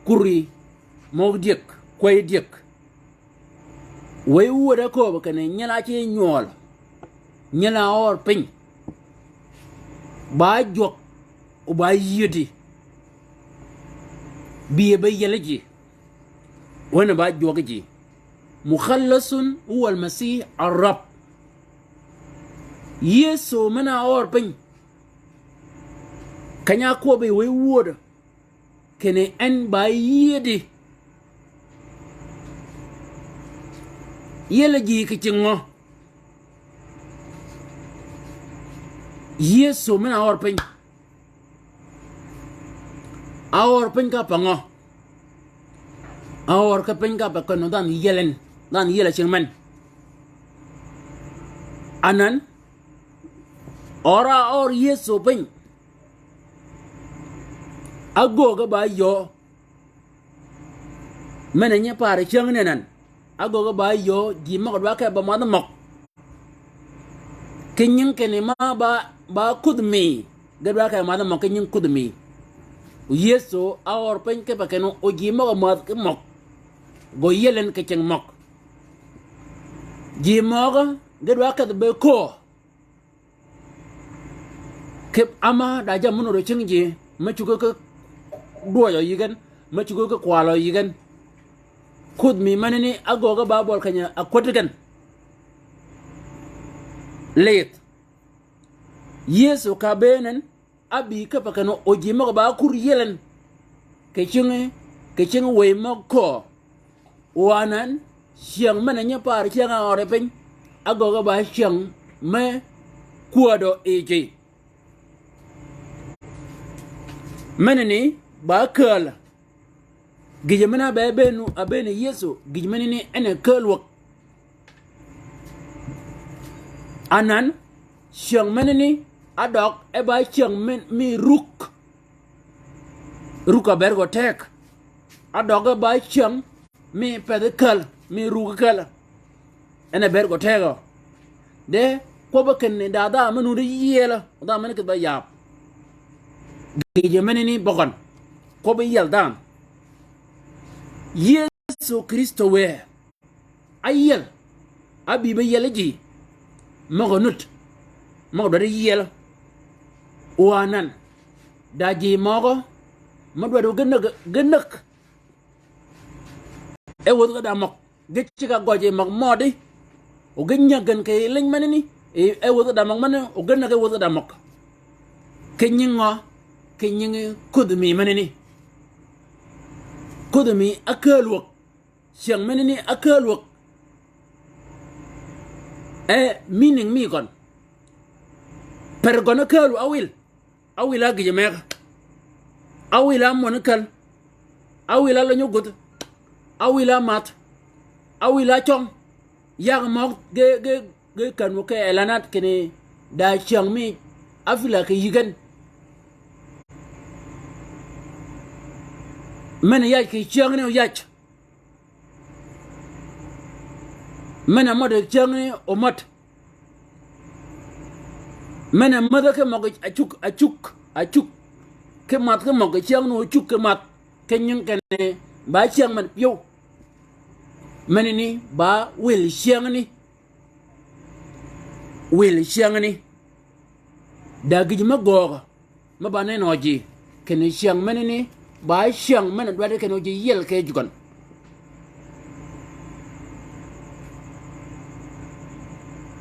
kuri møg dyëg, kwëy dyëg. Wëy wöd-a kööb kinni nyel-a ci nywøl, nyel-a øör piny. Ba jwøk, o ba yïëdi. Bï-a be yiel ji. Wen-a ba jwøk ji. Mukhallasun huwa al-Masih ar-Rabb. Yëso men-a øör piny. Keny-a ákwøbbi wëy wöd. Kinni en ba yïëdi. Yiel ji ki cinggø. Yëso men-a øör piny. Áøør piny ka pa ngø? Áøør ki piny ka pa kenø dhanhø yiel en, dhanhø yiel a cingi men. Anan, øra áøør Yëso piny. Ágöög ge ba yöö. Men-a nyi par cyängni anan. Ágöög ge ba yöö ji møg-a dwa ke ba madh møg. Ki nying kinni ma ba, ba kudh mi. Ge dwa ke madh møg ki nying kudh mi. Yëso a ör piny kipe kenni o ji møg-a mädh ki møg, gø yiel en kì cingi møg. Ji møgø ge dwa kedhi be köö. Kip ama da jammì nuti cingi ji, me cuggi ki dwøjø yï gen, me cuggi ki kwalø yï gen. Kodh mi menani a göög ge ba bøl keny-a kwäddi gen. Lidh. Yëso ka bëën en, ábï kipe kenni o ji møg-a ba kur yiel en kì cingi, kì cingi wëy møg köö. O anan, cyäng men-a nyi paar cyäng-a øri piny, a göög ge ba cyäng me kwädø yi ji. Menani ba kääl. Gïjø men-a be bëën, a bëën Yëso, gïj menani en a kääl wäg. Anan, cyäng menani, a døg e ba cyäng mi, mi ruk. Ruk a ber gø teg. A døg e ba cyäng mi pedhi käl, mi ruk käl. En a ber gø tegø. De kwøbbi kinni da dhanhø men nuti yielø, dhanhø men kidh ba yab. Gïjø menani bøgøn. Kwøbbi yiel dhanhø. Yëso Krïstø wë. Áyiel. Ábï be yiel ji. Møg-a nut. Møg-a dwaddi yiel. O anan. Da ji møgø. Me dwaddi ge näg, ge näg. E wädhi ge da møg. Ge ceg-a gøj yi møg mødi. O ge nyäg gen kì liny menani. E, e wädhi ge da møg menani. O ge näg e wädhi ge da møg. Kì nyingi ngø? Kì nyingi kodh mi menani. Kodh mi a kääl wäg. Cyäng menani a kääl wäg. E meaning mi gøn. Per gøn a kääl wäg awil. Awil a gïjø mëgg. Awil a møn käl. Awil a lönyi gudh. Awil a madh. Awil a cøng. Yag møg ge, ge, ge kän wø ke elanat kinni da cyäng mi a fila kì yï gen. Men yaj kì cyängni o yaj. Men-a mød cyängni o mäd. Men-a mädhø ki møg a cug, a cug, a cug. Ki madh ki møg cyängni o cug ki madh. Ki nyingi kinni ba cyäng men pyëw. Menani ba wël cyängni. Wël cyängni. Da gïj me göögø. Me ba nenø ji, kinni cyäng menani, ba cyäng men-a dwaddi kinni o ji yiel kì yij gøn.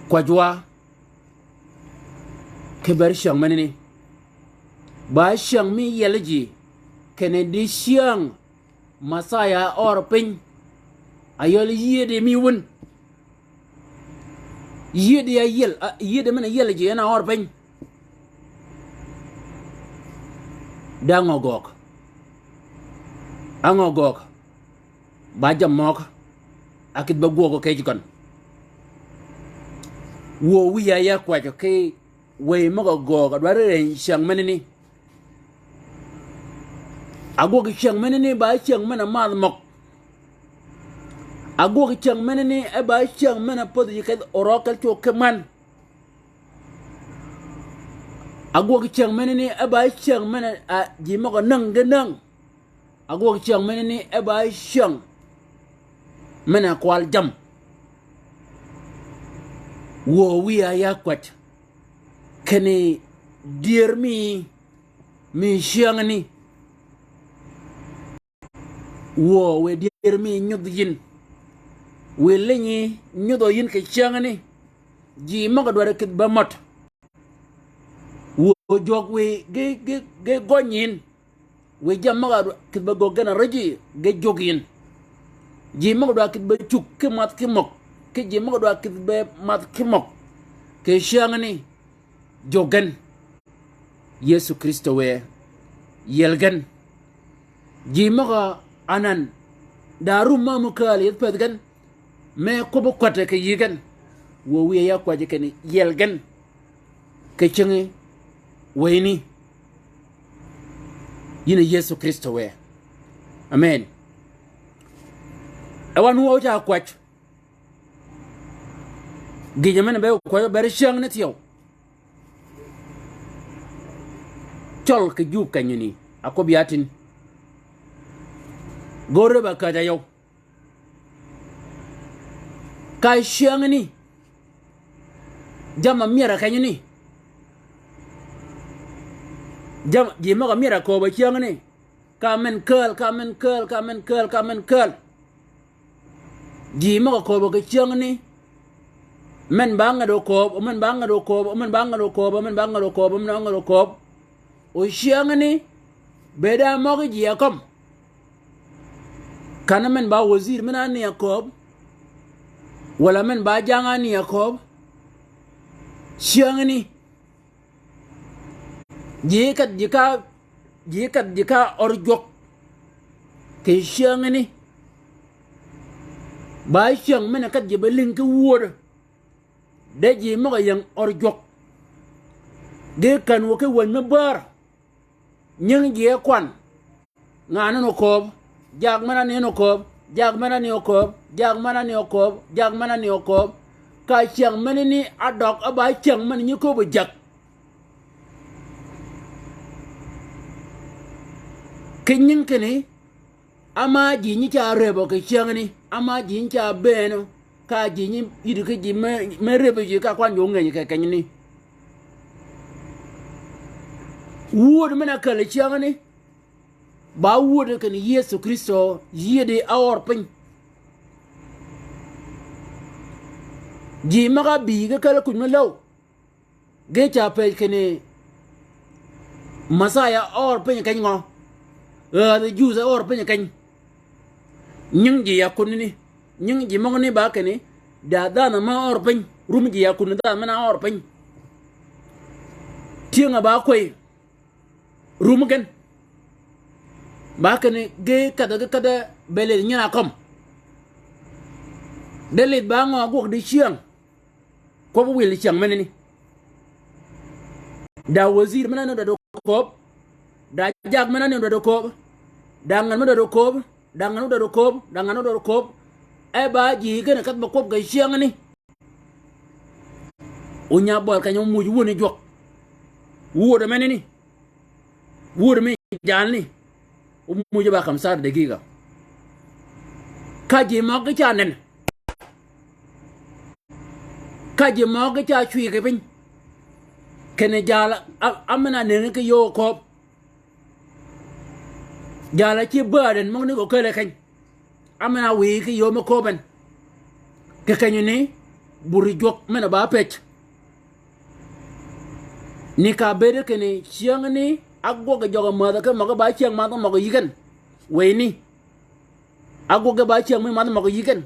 Kwäjji wa, kì bër cyäng menani. Ba cyäng mi yiel ji, kinni di cyäng Mesaya a ør piny. A yøl yïëdi mi wun. Yïëdi a yiel, a, yïëdi men-a yiel ji en a ør piny. De ngø göög? Á ngø göög? Ba jammì møg a kïdhi be gwøgø kì yij gøn. Wuö wïya ya kwäjjø kì wëy møg-a göög a dwaddi rëny cyäng menani. Agwøg cyäng menani ba cyäng men-a madh møg. Agwøg cyäng menani e ba cyäng men-a pädhi ji kedh orøg kel cwøg ki män. Agwøg cyäng menani e ba cyäng men-a, a, ji møg-a näng ge näng. Agwøg cyäng menani e ba cyäng men-a kwal jammì. Wuö wïya ya kwäjji. Kinni dyër mi, mi cyängani. Wuö wiy dyër mi nyudh yïn. Wiy linyi nyudhø yïn kì cyängani. Ji møg-a dwaddi kïdhi be mäd. Wuö jwøk wiy ge, ge, ge gøny yïn. Wiy jammì møg-a dwa kïdhi be göggi gen a räji ge jwøk yïn. Ji møg-a dwa kïdhi be cug ki madh ki møg. Ki ji møg-a dwa kïdhi be madh ki møg. Kì cyängani. Jwøk gen. Yëso Krïstø wë. Yiel gen. Ji møg-a anan. Da rum ma mø kääl yethi pëthi gen. Me kwøbbi kwäddi kì yï gen. Wuö wïya ya kwäjji kinni yiel gen. Kì cingi wëyni. Yïn a Yëso Krïstø wë. Amen. E wan wuö ca kwäjji. Gïjø men-a be kwäjjø bër cyängni thyew. Cøl kì jub kenyani. Akwøb ya tin. Gø rëbb-a käjj-a yøw. Ka cyängani, jamm-a myër-a kenyani. Jamm-a, ji møg-a myër-a kööb-a cyängani. Ka men kääl, ka men kääl, ka men kääl, ka men kääl. Ji møg-a kööb-a kì cyängani. Men ba ngäd okööb, men ba ngäd okööb, men ba ngäd okööb, men ba ngäd okööb, men ba ngäd okööb. O cyängani, bëëd-a møgí ji-a kømm. Kanni men ba wazir men-a ni a kööb, walà men ba jang-a ni a kööb. Cyängani. Ji ket ji ka, ji ket ji ka ør jwøk kì cyängani. Ba cyäng men-a ket ji ba lïng ki wudø. De ji møg-a ying ør jwøk. Ge kän wø ki wäny me bär. Nying ji e kwan. Ngan ni okööb, jag men-a ni okööb, jag men-a ni okööb, jag men-a ni okööb, jag men-a ni okööb. Ka cyäng menani ádøg, á ba cyäng men-a nyi kööb-a jäg. Ki nying kinni, áma ji nyi ca rëbø kì cyängani, áma ji nyi ca bëënø, ka ji nyi yïddi ki ji me, me rëbø ji ka kwan ji óngëny kì kenyani. Wud men-a källi cyängani, ba wud kinni Yëso Krïstø, yïddi á ør piny. Ji møg-a bï ge källi kuj me läw. Ge ca pëj kinni Messiah ør piny keny ngø? Äädhi Jus ør piny keny. Nying ji ya kunni ni. Nying ji møgani ba kinni, da dhanhø me ør piny. Rum ji ya kunni dhanhø men-a ør piny. Tyëng-a ba kwëy. Rum gen. Ba kinni ge kädhø ge kädhø be lidh nyin-a kømm. De lidh ba ngø gwøg di cyäng. Kwøb wil cyäng menani. Da wazir men-a ni dwaddi kööb. Da jag men-a ni dwaddi kööb. Da ngan me dwaddi kööb. Da ngan me dwaddi kööb. Da ngan me dwaddi kööb. E ba ji gen-a kädh ba kwøb kì cyängani. O nya bøl keny-a ómuuj wöni jwøk. Wudø menani. Wud mi jalni, ómuuj ba kamsar degiga. Ka ji møgí ca nen. Ka ji møgí ca cwi kì piny. Kinni jal a, a men-a nëngi kì yöö kööb. Jal a ci bääden møgani gø källi keny. Á men-a wïyi ki yöö me kööb en. Kì kenyani, buri jwøk men-a ba pëj. Ni ka bëëde kinni cyängani, ágwøg jøg-a mädhø ki møgí ba cyäng madh møg-a yï gen. Wëyni. Ágwøg ba cyäng mi madh møg-a yï gen.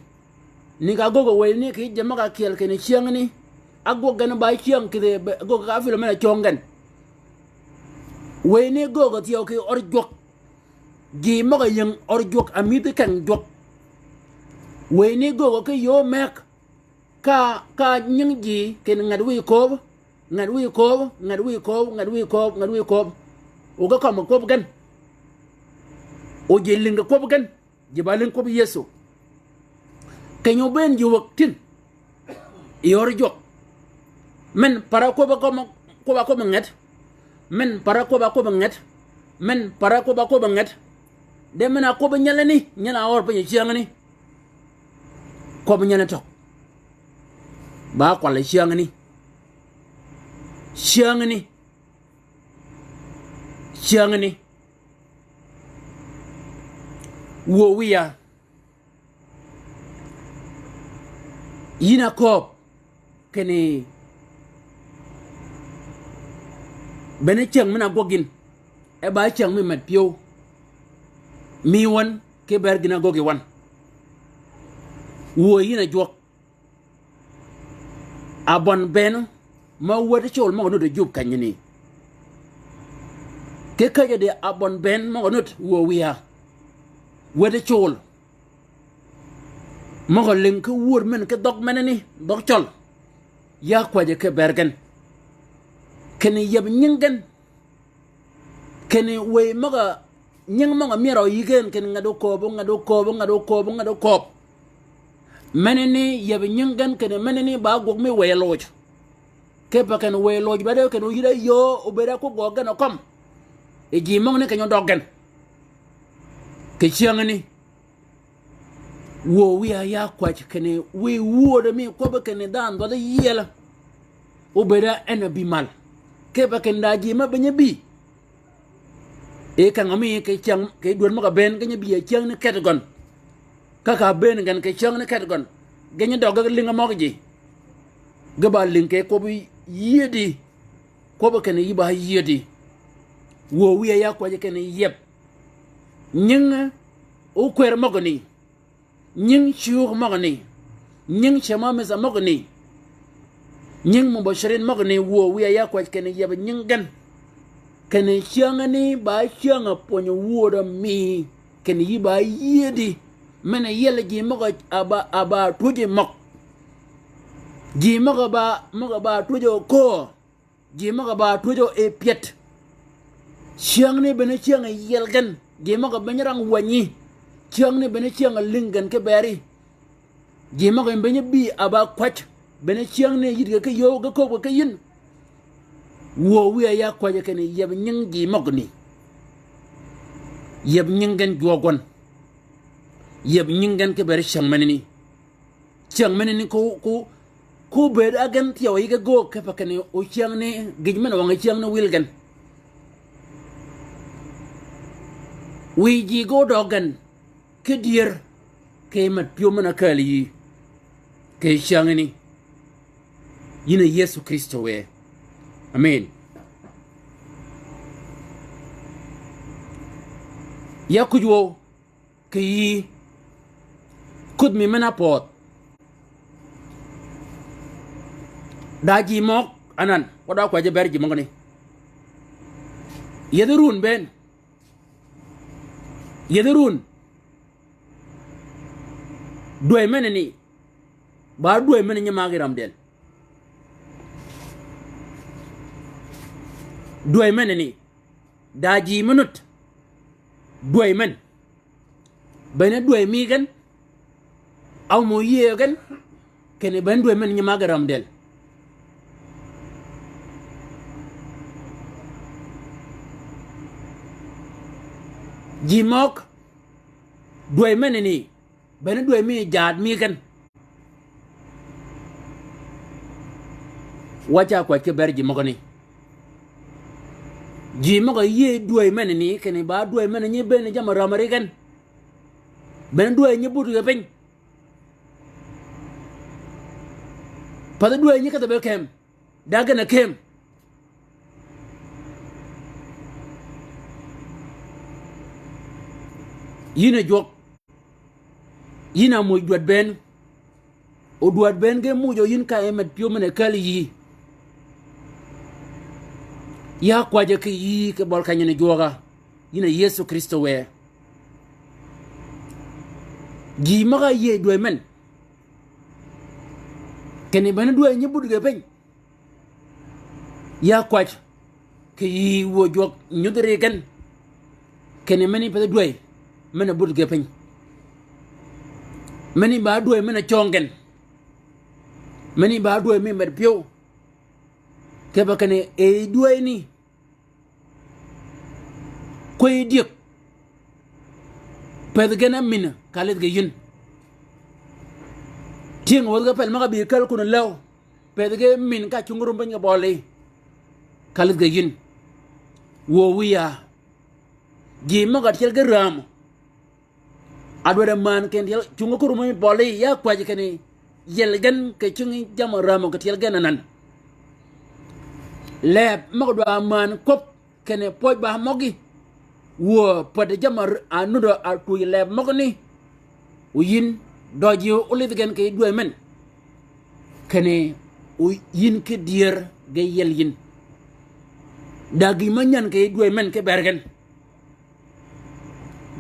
Ni ka ágöggi wëyni kì yij ji møg-a kyel kinni cyängani. Ágwøg gen ba cyäng kidhi be, ágöggi ka áfil men-a cöng gen. Wëyni göggi thyew kì ør jwøk. Ji møg-a ying ør jwøk a mïdhi keng jwøk. Wëyni göggi ki yöö mëgg. Ka, ka nying ji kinni ngat wiy kööb, ngat wiy kööb, ngat wiy kööb, ngat wiy kööb, ngat wiy kööb. O ge kømmi kwøb gen. O ji lïngi kwøb gen. Ji ba lïng kwøb Yëso. Keny-a óbëën ji wäg tin. Yi ør jwøk. Men para kwøb-a kømmi, kwøb-a kømmi nget. Men para kwøb-a kømmi nget. Men para kwøb-a kømmi nget. De men-a kwøb nyelani, nyel-a ør piny cyängani. Kwøb nyelani tøg. Ba kwall cyängani. Cyängani. Cyängani. Wuö wiya. Yïn a kööb kinni bene cyäng men-a ágwøg yïn. E ba cyäng mi med pyëw. Mi wøn ki ber gïn-a ágöggi wøn. Wuö yïn a jwøk. Abøn bënn ma wäd col møg-a nudd jub kenyani. Ki käjjadi abøn bënn møg-a nudd wuö wiya. Wäd col. Møg-a lïng ki wud men ki dhøg menani, dhøg cøl. Ya kwäjji ki ber gen. Kinni yeb nying gen. Kinni wëy møg-a nying møg-a myerø yï gen kinni ngat okööb, ngat okööb, ngat okööb, ngat okööb. Menani yeb nying gen kinni menani ba gwøg mi wëy loj. Kipe kinni wëy loj bede kinni oyïd-a yöö obëëd-a kwøb gø gen okøm. Yi ji møgani keny-a ódøg gen. Kì cyängani. Wuö wiya ya kwäj kinni wiy wuödø mi kwøbbi kinni dhanhø dwadh yiel. Óbëëd á en a bï mal. Kipe kinni da ji me bï nyi bï. E kang-a mi kì cyäng kì dwäd møg-a bënn ge nyi bï a cyängani ket gøn. Ka ka bënn gen kì cyängani ket gøn. Ge nyi døg ge lïngi møg ji. Ge ba lïng kì kwøbbi yiedi. Kwøbbi kinni yï ba yiedi. Wuö wiya ya kwäj kinni yieb. Nyingi ókwër møgani. Nying cwöög møgani, nying cemamisa møgani, nying mubashirin møgani, wuö wiya ya kwäj kinni yieb nying gen. Kinni cyängani ba cyäng-a pwönyi wuödø mi, kinni yï ba yiedi. Men-a yiel ji møg-a ba, a ba twöji møg. Ji møg-a ba, møg-a ba twöji okö. Ji møg-a ba twöjø e pyet. Cyängani bene cyäng-a yiel gen. Ji møg-a bene rang wänyi. Cyängani bene cyäng-a lïng gen ki beri. Ji møg-a bene bï a ba kwäj. Bene cyängani yïddi ge ki yöw ge köbbi ki yïn. Wuö wiya ya kwäj kinni yieb nying ji møgani. Yieb nying gen jwøk gwøn. Yieb nying gen ki beri cyäng menani. Cyäng menani ko, ko, ko bëëd á gen thyew yï ge göög kipe kinni o cyängani gïj men-a wang cyängani wïl gen. Wiy ji ge ódøg gen ki dyër kì met pyëw men-a kääl yï. Kì cyängani. Yïn a Yëso Krïstø wë. Amen. Ya kuj wøw. Kì yïí. Kudh mi men-a pödh. Da ji møg anan, wa da kwäjji ber ji møgani. Yethi run bënn. Yethi run. Dwäy menani. Ba dwäy men-a nyi magi ram dël. Dwäy menani. Da ji me nud. Dwäy men. Bene dwäy mi gen, ámo yïëy gen, kinni bene dwäy men nyi magi ram dël. Ji møg, dwäy menani, bene dwäy mi jaad mi gen. Wa ca kwäj ki ber ji møgani. Ji møg-a yïëy dwäy menani, kinni ba dwäy men-a nyi bënn jamm-a rämmi ri gen. Bene dwäy nyi but ge piny. Pathi dwäy nyi kedhi be kem. Da gen a kem. Yïn a jwøk. Yïn a muuj dwäd bënn. O dwäd bënn ge muuj o yïn ka e met pyëw men-a kääl yïí. Ya kwäjji kì yïí kì bøli kenyani jwøk-a. Yïn a Yëso Krïstø wë. Ji møg-a yïëy dwäy men. Kinni bene dwäy nyi but ge piny. Ya kwäj. Kì yïí wuö jwøk nyudhi ri gen. Kinni meni pathi dwäy. Men-a but ge piny. Meni ba dwäy men-a cøng gen. Meni ba dwäy mi met pyëw. Kipe kinni e dwäyni. Kwäyi dyëg. Pëthi gen a mïn ka lidh ge yïn. Tyëng wäthi ge pel møg-a bï käl kun läw. Pëthi ge mïn ka cungi rum piny ge bøli. Ka lidh ge yïn. Wuö wiya. Ji møg-a tyel ge rämø. A dwaddi männ kinni tyel cungi kurum mi bøli ya kwäjji kinni yiel gen kì cungi jamm-a rämø kì tyel gen anan. Leb møg-a dwa männ kwøb kinni pwøj ba møgí. Wuö pwäddi jamm-a r-, a nudd-a twöj leb møgani. O yïn døji ólidh gen kì dwäy men. Kinni o yïn ki dyër ge yiel yïn. Da gï me nyän kì dwäy men ki ber gen.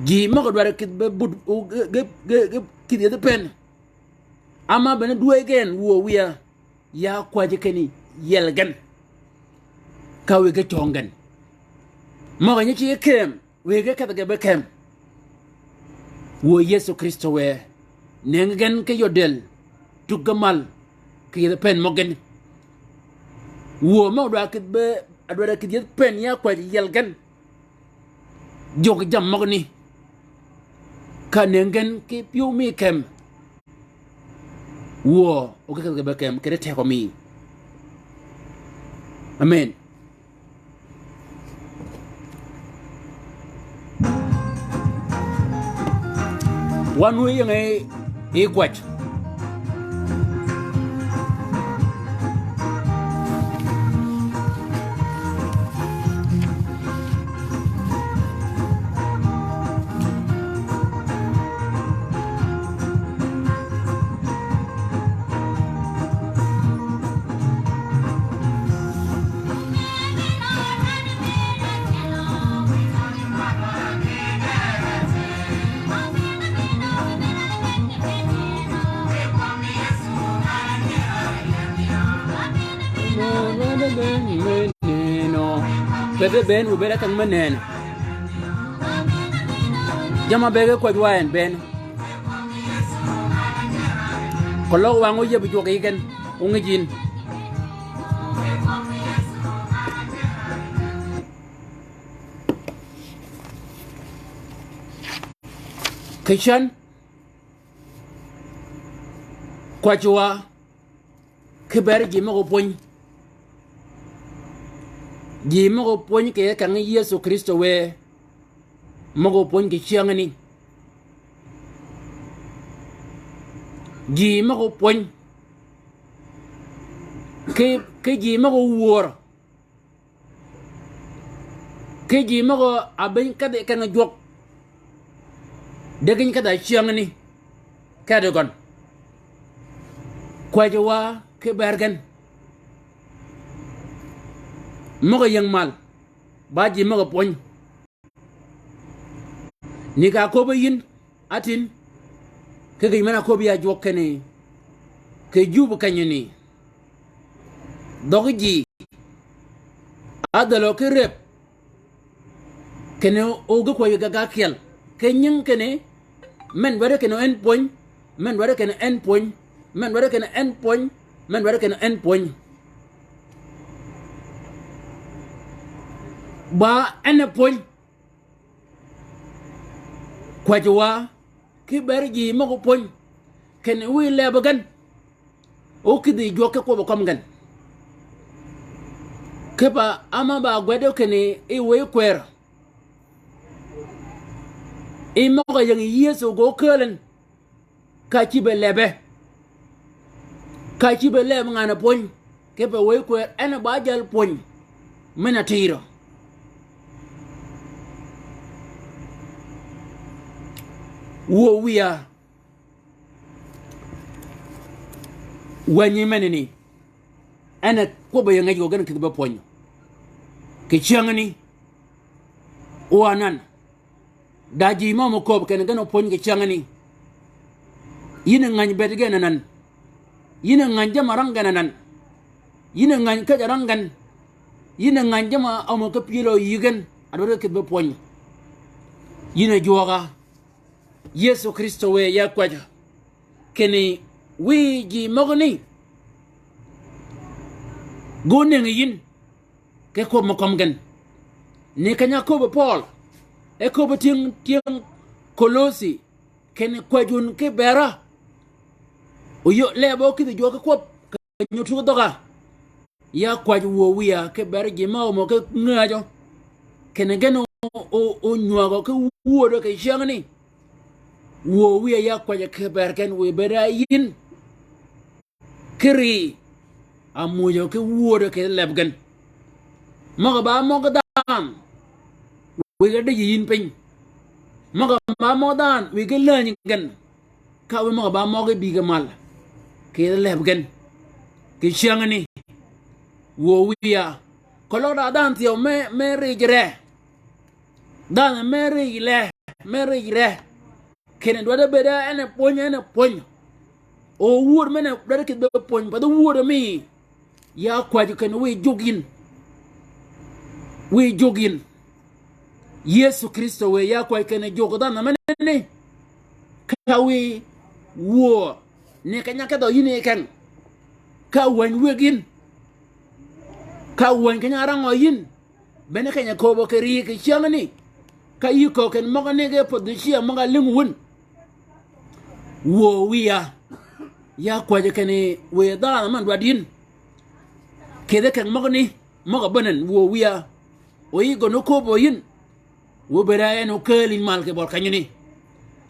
Ji møg-a dwaddi kïdhi be but, u, ge, ge, ge, ge, kïdhi yethi pënn. Ama bene dwäy gen wuö wiya, ya kwäjji kinni yiel gen. Ka wëggi cøng gen. Møg-a nyi ci kem, wëggi kedhi ge be kem. Wuö Yëso Krïstø wë, nëngi gen ki yod dël, tuggi mal, kì yethi pënn møg gen. Wuö møg-a dwaddi kïdhi be, a dwaddi kïdhi yethi pënn ya kwäjji yiel gen. jwøk jammì møgani. Ka nëngi gen ki pyëw mi kem. Wuö, o ge kedhi ge be kem, kede tegø mi. Amen. Wan wu yinge yi kwäj. Bedhi bënn, wu bëëd kang me nënn. Jamm-a bëgg kwäj wa en bënn. Keløg wang óyeb jwøk yi gen, óngïj yïn. Kì cän, kwäjji wa, ki ber ji møg-a pwöny. Ji møg-a pwöny kì kang Yëso Krïstø wë, møg-a pwöny kì cyängani. Ji møg-a pwöny. Ki, ki ji møg-a wör. Ki ji møg-a ábëny kedhi keng jwøk. De gïn kedh-a cyängani. Kedhi gøn. Kwäjji wa ki ber gen. Møg-a ying mal. Ba ji møg-a pwöny. Ni ka köbbi yïn. Atin, ki gïj men-a köbbi ya jwøk kinni, kì jub kenyani. Dhøggi ji, ádhälø ki rëb, kinni o ge kwäjji gag ákyel, ki nying kinni, men dwaddi kinni en pwöny, men dwaddi kinni en pwöny, men dwaddi kinni en pwöny, men dwaddi kinni en pwöny. Ba en pwöny. Kwäjji wa, ki ber ji møg-a pwöny, kinni wiy leb gen, o kïdhi jwøk ki kwøbbi kømmi gen. Kipe áma ba gwed kinni yi wëy kwër. Yi møg-a ying Yëso gø kääl en. Ka cïbe lebbe. Ka cïbe leb ngan-a pwöny. Kipe wëy kwër en ba jal pwöny. Men-a tïrø. Wuö wiya. Wänyi menani. En a kwøbbi yi ngej gø gen kïdhi be pwöny. Kì cyängani. O anan. Da ji mø-a mø kööb kinni gen opwöny kì cyängani. Yïn a ngäny bëëd gen anan. Yïn a ngäny jamm-a rang gen anan. Yïn a ngäny käj-a rang gen. Yïn a ngäny jamm-a ámø ki pyël-a yï gen. A dwaddi kïdhi be pwöny. Yïn a jwøk-a. Yëso Krïstø wë ya kwäjji. Kinni wiy ji møgani. Ge ónëngi yïn. Ki kwøb mø kømmi gen. Ni keny-a áköbbi Pøøl. E köbbi tyëng, tyëng Kolosi. Kinni kwäjji wun ki ber-a. O yöö leb o kïdhi jwøk ki kwøb. Ka nyuthu dhøg-a. Ya kwäjji wuö wiya ki ber ji mø-a ámø ki ngäjjø. Kinni gen o, o, onywägø ki wuödø kì cyängani. Wuö wiya ya kwäjji ki ber gen wiy bëëd-a yïn. Ki ri, ámujø ki wuödø kì leb gen. Møg-a ba møg dhanhø, wiy ge dij yi yïn piny. Møg-a ba møg dhanhø, wiy ge länyi gen. Ka wiy møg-a ba møg bï ge mal. Kì leb gen. Kì cyängani. Wuö wiya. Keløg da dhanhø thyew me, me rij re. Dhanhø me rij le, me rij re. Kinni dwaddi bëëd-a en a pwöny, en a pwöny. O wuöd men-a dwaddi kïdhi be pwöny, path wuöd mi. Ya kwäjji kinni wiy jwøk yïn. Wiy jwøk yïn. Yëso Krïstø wë ya kwäjji kinni jwøk dhanhø menani. Ka wiy wuö. Ni keny-a kedhø yïn yi keng. Ka wäny wëggi yïn. Ka wäny keny-a rangø yïn. Bene keny-a kööbø kì ri kì cyängani. ka yï köög kinni møgani ge pödhi ciya møg-a lïngi wun. Wuö wiya, ya kwäjji kinni wiy dhanhø men dwaddi yïn. Kidhi keng møgani, møg-a bänen wuö wiya. O yï gøn ókööbø yïn. Wuö bëëd-a en ókääl yïn mal kì bøl kenyani.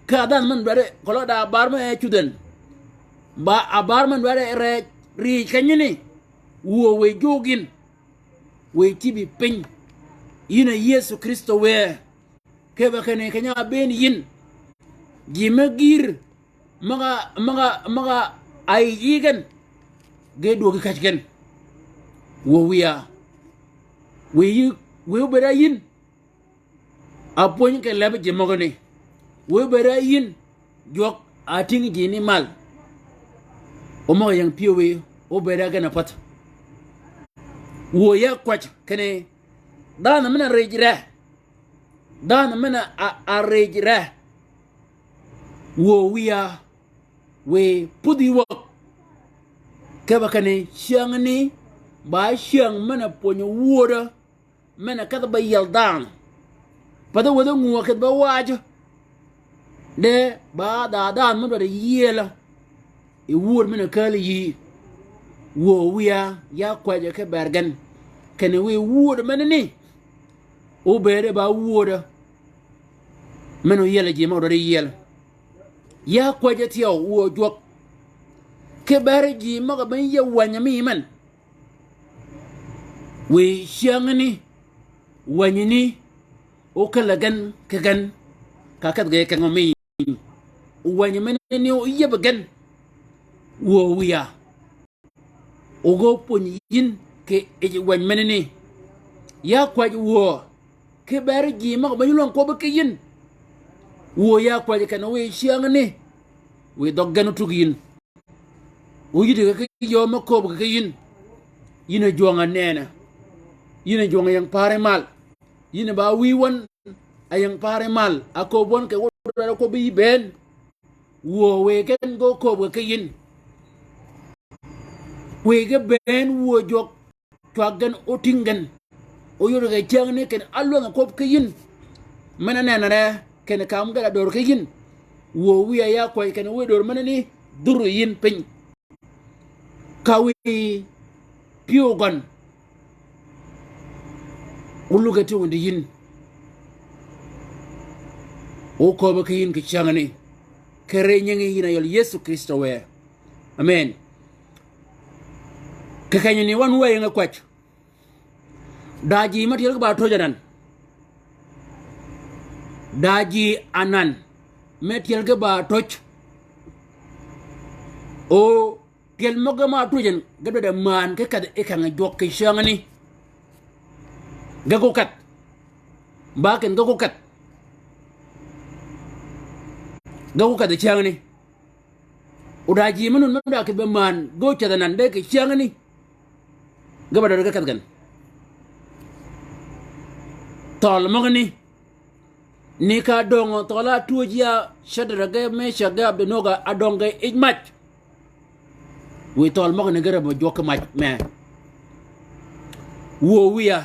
Ka dhanhø men dwaddi, keløg da abar me cudh en. Ba abar men dwaddi rëëc riij kenyani. Wuö wiy jwøk yïn. Wiy cïb yi piny. Yïn a Yëso Krïstø wë. Kipe kinni keny-a ábëën yïn. Ji me gïïr, møg-a, møg-a, møg-a áyij yi gen. Ge dwöögi käj gen. Wuö wiya. Wiy yï, wiy óbëëd-a yïn. Apwöny kì leb ji møgani. Wiy óbëëd-a yïn. Jwøk, atïng ji ni mal. O møg-a ying pyëw wiy, óbëëd-a gen apath. Wuö ya kwäj kinni, dhanhø men-a rij re. Dhanhø men-a, a, a rij re. Wuö wiya, wiy pudhi wäg. Kipe kinni cyängani, ba cyäng men-a pwönyø wödø. Men-a kedhi be yiel dhanhø. Pathi wäthi ngwöö kidh be wajø. De ba dha dhanhø me dwaddi yielø. Yi wööd men-a kääl yïí. Wuö wiya ya kwäjji ki bër gen. Kinni wiy wööd menani. Óbëëd ba wöödø. Men-a óyiel ji møg-a dwaddi yiel. Ya kwäjji thyew wuö jwøk. Ki bër ji møg-a bï yie wänyø mi men. Wiy cyängani, wänyani, ókäl-a gen kì gen, ka kedh ge keng-a mi. Wänyø menani óyieb gen, wuö wiya. O ge ópwönyi yïn kì yij wäny menani. Ya kwäj wuö, ki bër ji møg-a bï nyi lwäng kwøbbi ki yïn. Wuö ya kwäj kinni wiy cyängani, wiy dhøg gen ótug yïn. Óyïddi kì ki yöö me kööb kì ki yïn. Yïn a jwøng-a nenø. Yïn a jwøng-a ying paari mal. Yïn a ba wïy wøn a ying paari mal. A kööb wøn kì wø dwaddi kwøbbi yï bënn. Wuö wiy gen ge ókööb kì ki yïn. Wiy ge bënn wuö jwøk. Cwag gen ótïng gen. Óyod kì cyängani kinni álwäng-a kwøb ki yïn. Men-a nenre kinni kam ge da dör ki yïn. Wuö wiya ya kwäj kinni wiy dör menani dhur yïn piny. Ka wiy pyëw gøn. Ólugge tï wun di yïn. Ókööbø ki yïn kì cyängani. Kì ri nyingi yïn a yøl Yëso Krïstø wë. Amen. Kì kenyani wan wa ying-a kwäj. Da ji me tyel ge ba töj anan. Da ji anan. Me tyel ge ba töj. O tyel møg-a ma töj en, ge dwaddi maan ki kedhi yi keng jwøk kì cyängani. Ge ko kedh. Ba ken ge ko kedh. Ge ko kedh cyängani. O da ji me nun me da kidh be maan, ge ócädh anan de kì cyängani. Ge ba dwaddi ge kedh gen. Thøøl møgani. Ni ka döngø thøøl-a átuuj ya Cedrak ge Mecak ge Abednego a döng ge yij mac. Wiy thøøl møgani ge räbbø jwøk ki mac me. Wuö wiya.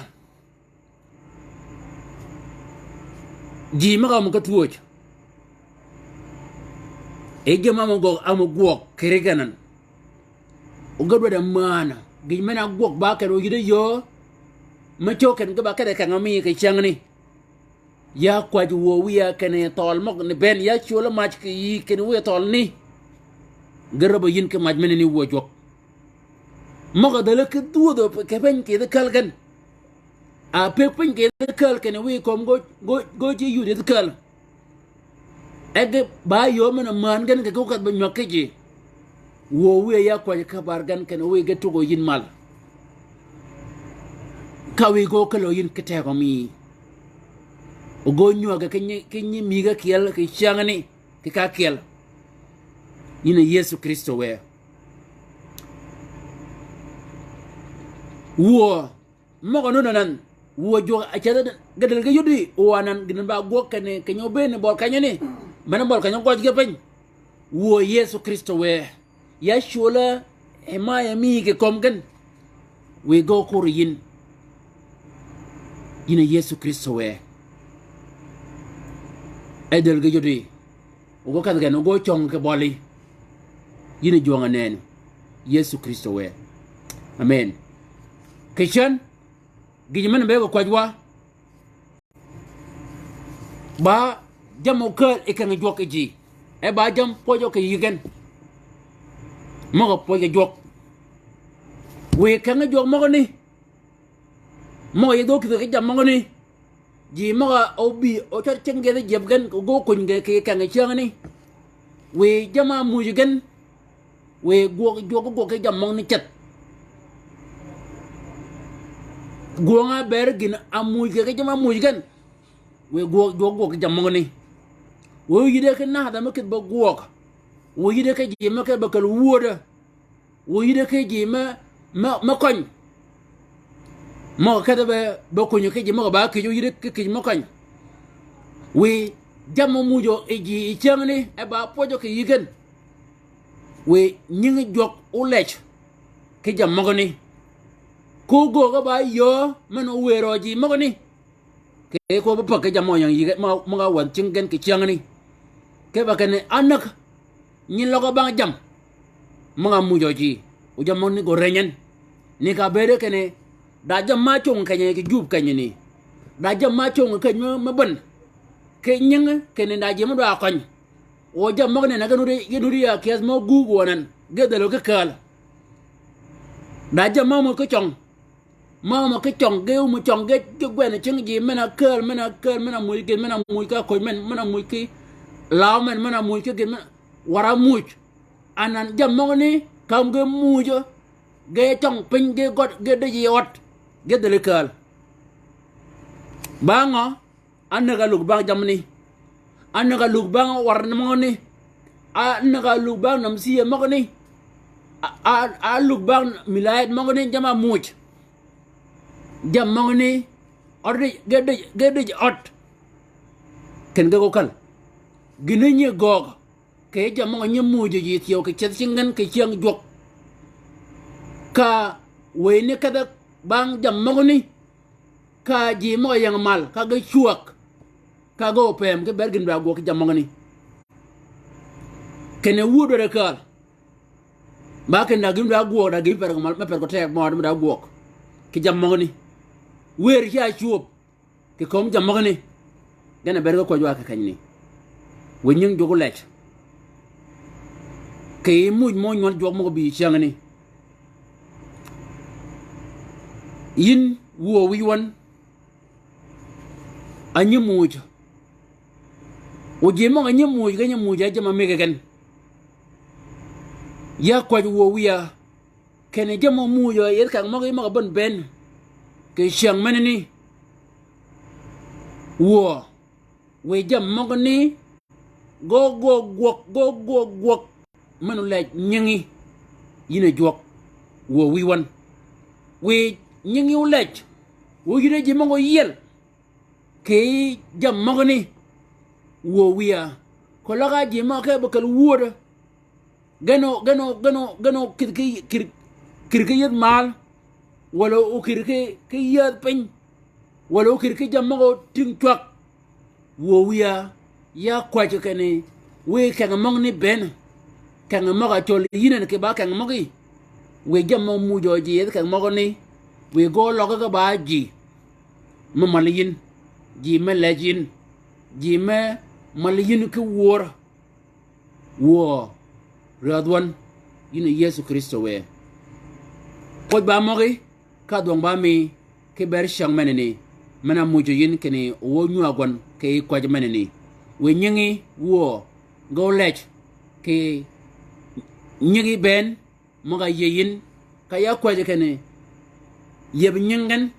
Ji møg-a ámø ka twööj. E gïm-a ámø gögg ámø gwøg kì ri gen anan. O ge dwaddi määnø. Gïj men-a ágwøg ba kedh oyïddi yöö. Me cög ken ge ba kedhi keng-a mi kì cyängani. Ya kwäj wuö wiya kinni thøøl møgani bënn ya cwöl-a mac kì yïí kinni wiy thøøl ni. Ge räbbø yïn ki mac menani wuö jwøk. Møg-a dhäli ki dhwödhø kì piny kì yïdhi kääl gen. A pëgg piny kì yïdhi kääl kinni wiy kömi gø, gø, gø ji yud yïdhi kääl. Egg ba yöö men-a mään gen kì ko kedh be nywag ki ji. Wuö wiya ya kwäjji ki bar gen kinni wiy ge tugø yïn mal. Ka wiy gø kelø yïn ki tegø mi. O gø nywage ki nyi, ki nyi mïge kyel kì cyängani. Kì ka kyel. Yïn a Yëso Krïstø wë. Wuö, møg-a nöddi anan, wuö jwøk a cedh ge dël ge yuddi, o anan gïn ba gwøg kinni, keny-a óbëën ni bøl kenyani, men-a bøl keny-a gøj ge piny. Wuö Yëso Krïstø wë, ya cwöl-a himaya mi kì kömi gen. Wiy gø kur yïn. Yïn a Yëso Krïstø wë. e dël ge jodi. O gø kedh gen, o gø cøng kì bøli. Yïn jwøng-a nenni. Yëso Krïstø wë. Amen. Kì cen, gïj men be kì kwäjji wa. Ba jammì okääl yi keng jwøk yi ji. E ba jammì pwøjø kì yï gen. Møg-a pwøj kì jwøk. Wiy keng jwøk møgani. Møg-a yïdhø kïdhi kì jammì møgani. Ji møg-a óbï, ócwød cingi gïti jyeb gen, gø ókuny ge kì keng cyängani. Wiy jammì-a muuj gen. Wiy gwøg, jwøk gwøg kì jammì møgani ceth. Gwøng-a ber gïn-a muuj kì jammì-a muuj gen. Wiy gwøg, jwøk gwøg kì jammì møgani. Wiy yïddi kì nadha me kïdhi be gwøg. Wiy yïddi kì ji me kì be käl wödø. Wiy yïddi kì ji me, me, me køny. Møg-a kedhi be, be kuny kì ji møg-a ba kïj, wiy yïddi kì kïj me køny. Wiy jammì-a muujø yi ji yi cyängani, e ba pwøjø kì yï gen. Wiy nyingi jwøk ólej kì jammì møgani. Ko gøgg-a ba yöö men-a ówërø ji møgani. Kì ko be päg kì jammì møg-a ying yïge, møg-a, møg-a wänh cingi gen kì cyängani. Kipe kinni ánäg nyi løg-a bang jammì møg-a muujø ji. O jammì møgani gø reny en. Ni ka bëëde kinni da jammì ma cöng kenyi kì jub kenyini. Da jammì ma cöng kenyi me, me bän. Kì nyingi kinni da ji me dwa køny. O jammì møgani na ge nuti, ge nuti ya kyeth mø gug wønen. Ge dhäl-a kì kääl. Da jammì ma mø kì cøng. Ma ma kì cøng ge, um cøng ge, ge gwen cingi ji, men-a kääl, men-a kääl, men-a muuj gïn, men-a muuj ka köj men, men-a muuj kì law men, men-a muuj kì gïn men, wara muuj. Anan jammì møgani, kam ge muuj, ge cøng piny, ge gød, ge dij yi ød, ge dhäl kääl. Ba ngø? Ánäg-a lug bang jammì ni. Ánäg-a lug bang wär møgani. Ánäg-a lug bang namsiye møgani. A, a, a lug bang milayet møgani jammì-a muuj. Jammì møgani. Ød dij, ge dij, ge dij ød. Ken ge gø käl. Gïn-a nyi gøøg. Kì jammì møg-a nyi muuj ji thyew kì ceth cingi gen kì cyäng jwøk. Ka wëy ni kedhe bang jammì møgani. Ka ji møg-a ying mal, ka ge cwäg. Ka ge opem, kì ber gïn dwa gwøg kì jammì møgani. Kinni wuö dwaddi kääl. Ba kinni da gïn dwa gwøg, da gïn per gø mal, me per gø teg mø, me da gwøg. Kì jammì møgani. Wër ca cwöb. Kì kömi jammì møgani. Gen a ber ge kwäjji wa kì kenyani. Wiy nyingi jwøk ólej. Kì muuj mø nywøl jwøk møg-a bï cyängani. Yïn wuö wïj wøn. A nyi muuj. O ji møg-a nyi muuj, ge nyi muuj a jammì-a mëggi gen. Ya kwäjji wuö wïya. Kinni jammì-a muuj yi yethi keng møgí møg-a bän bënn. Kì cyäng menani. Wuö. Wiy jammì møgani. Gø gwøg gwøg, gø gwøg gwøg. Men-a ólej nyingi. Yïn a jwøk. Wuö wïj wøn. Wiy nyingi ólej. Wuö yïddi ji møg-a óyiel. Kì jammì møgani. Wuö wïya. Keløg a ji møg-a ke be käl wödø. Gen o, gen o, gen o, gen o kïdhi kì, kïr, kïr kì yïëdh mal. Walà okïr kì, kì yïëdh piny. Walà okïr kì jammì møg-a ótïng cwag. Wuö wïya, ya kwäjji kinni, wiy keng møgani bënn. Keng møg-a cøl yïn en kì ba keng møgí. Wiy jammì møg-a muuj ji yethi keng møgani. Wiy gø óløg ge ba ji. Me mal yïn. Ji me lej yïn. Ji me mal yïn kì wör. Wuö, rädh wøn, yïn a Yëso Krïstø wë. Kwäjji ba møgí, ka dhwøng ba mi, kì ber cyäng menani, men-a muuj yïn kinni, o wø nywäg wøn, kì kwäjji menani. Wiy nyingi, wuö, ge ólej, kì nyingi bënn, møg-a yïëy yïn, ka ya kwäjji kinni, yeb nyingi gen,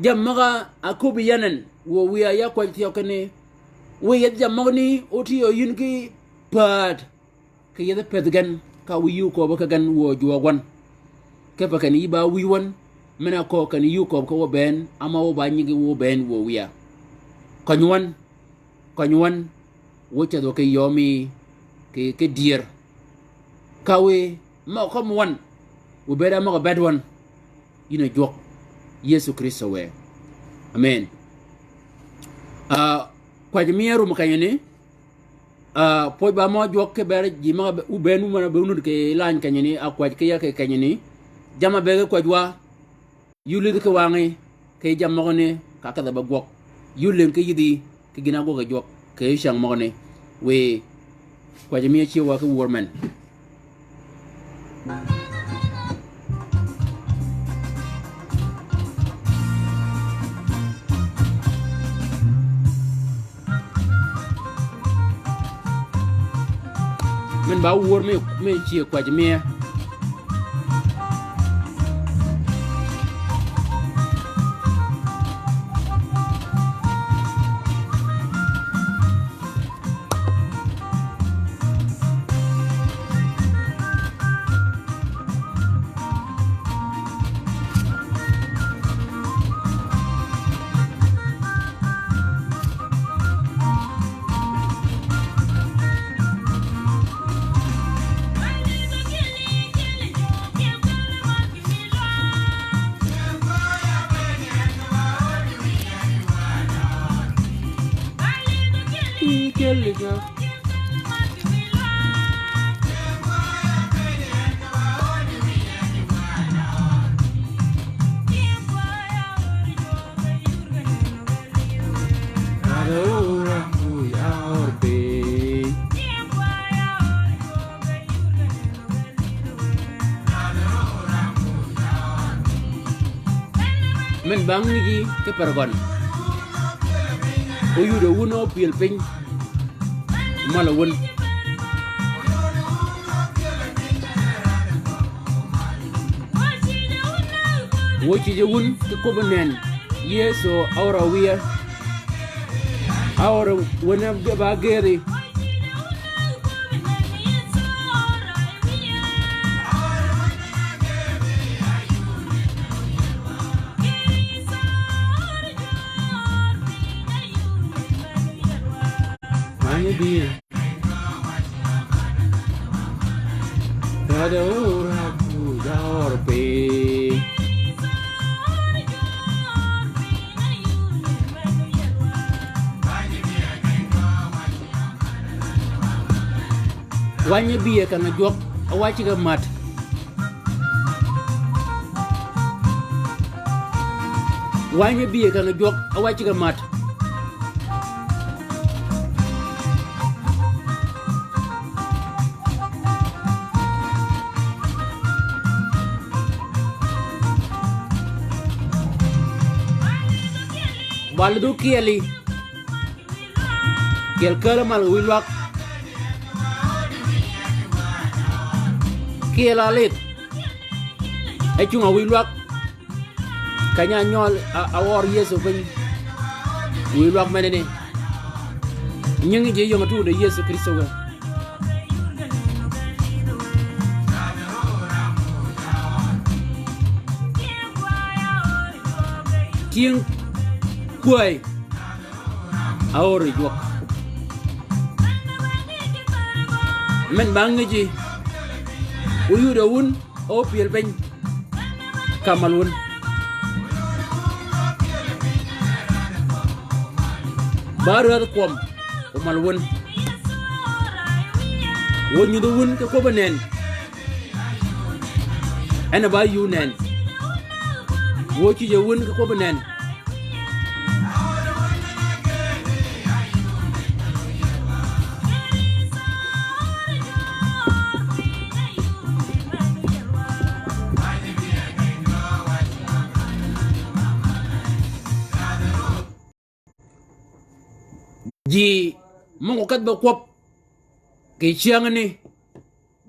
jammì møg-a áköbbi yan en, wuö wïya ya kwäjji thyew kinni, wiy yethi jammì møgani, ótï yïn kì pääd, kì yethi pëthi gen, ka wiy yï ókööb ki gen wuö jwøøg wøn. Kipe kinni yï ba wïj wøn, men-a köög kinni yï ókööb ki wø bënn, ama wø ba nyingi wø bënn wuö wïya. Køny wøn, køny wøn, wø ceth wø kì yömi, kì, kì dyër. Ka wiy, møg-a kømmi wøn, wiy bëëd-a møg-a bëëd wøn. Yïn a jwøk. Yëso Krïstø wë. Amen. Ah, Kwäjji mi árum kenyani, ah, pwöj ba mø jwøk ki ber ji møg-a be, wu bënn wu men-a be wu nud kì lany kenyani, a kwäjji ki ya kì kenyani. Jamm-a be ki kwäjji wa, yï lïdhi ki wangí, kì jammì møgani, ka kedhe be gwøg. Yï lïng ki yïdhi, ki gïn-a ágwøg yi jwøk, kì cäng møgani. Wiy, kwäjji mi ácïe wa ki wör men. Men ba wör mi, mi cïe kwäjji mi. Men ba ngïji ki per gøn. Oyudø wun, opyël piny. Mal-a wun. Wø cïjø wun ki kwøbbi nënn. Yëso aor awïye. Aor wun-a ba gëri. Mani bi. Kada ora buda or pe. Wänyi bïye keng-a jwøk, a wacci ge mät. Wänyi bïye keng-a jwøk, a wacci ge mät. Bal du kieli. Kiel kääl-a mal wiy lwak. Kiel-a lidh. E cung-a wiy lwak. Keny-a nyøl a, a wør Yëso piny. Wiy lwak menani. Nyingi ji yong-a tuude Yëso Krïstø wë. Tyëng kwäy. Aor yi jwøk. Men ba ngïji. Oyudø wun, opyël piny. Ka mal wun. Ba rädhi kwøb, omal wun. Wø nyudhi wun ki kwøbbi nënn. En a ba yuu nënn. Wø cïjø wun ki kwøbbi nënn. Ji møg-a kedh be kwøb kì cyängani.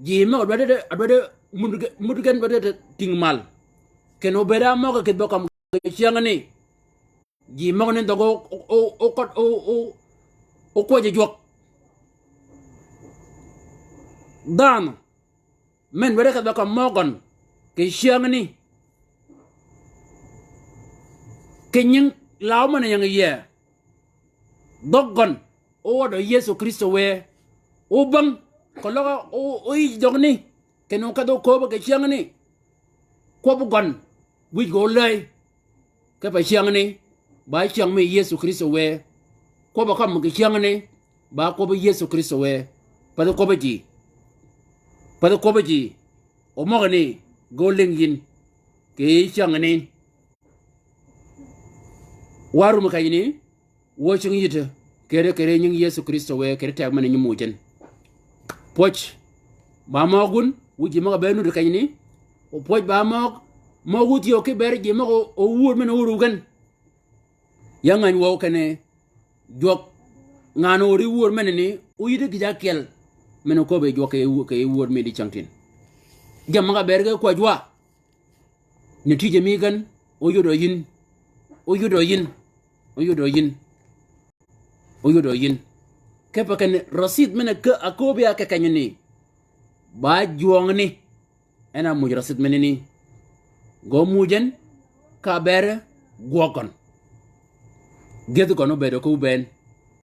Ji møg-a dwaddi, a dwaddi mud gen, mud gen dwaddi tïng mal. Kinni obëëd-a møg-a kedh be kømmi kì cyängani. Ji møgani dhøggi o, o, o, o, o, okwäjji jwøk. Dhanhø men weddi kedh be kømmi gøn kì cyängani. Kì nying law men-a ying yie. Dhøggi gøn, owødø Yëso Krïstø wë. Obäng, keløg o, o, oyij dhøggini. Kinni okedh okööb kì cyängani. Kwøbbi gøn, wïj gø olääj. Kipe cyängani, ba cyäng mi Yëso Krïstø wë. kwøbb-a kømmi kì cyängani, ba kwøbbi Yëso Krïstø wë, pathi kwøbbi ji. Pathi kwøbbi ji. O møgani, ge ólïng yïn, kì yij cyängani. Wa rum kenyani, wø cingi yïddi, kere, kere nyingi Yëso Krïstø wë, kere teg men-a nyi muuj yin. Pwøj, ba møg wun, wu ji møg-a be nuti kenyani, o pwøj ba møg, møg wu thyew ki ber ji møg-a o, o wur men-a wur wu gen. Ya ngäny wøw kinni, jwøk ngan-a óri wur menani, óyïddi gïj ákyel, men-a köbbi jwøk kì, kì wur mi di cyängtïn. Jammì møg-a ber ge kwäjji wa. Ni tïje mi gen, óyudø yïn. Óyudø yïn. Óyudø yïn. Óyudø yïn. Kipe kinni rësidh men-a ke-, aköbbi a kì kenyani. Ba jwøngani. En a muuj rësidh menani. Ge ómuuj en, ka ber gwøg gøn. Gyëdh gøn óbëëdø ki óbëën.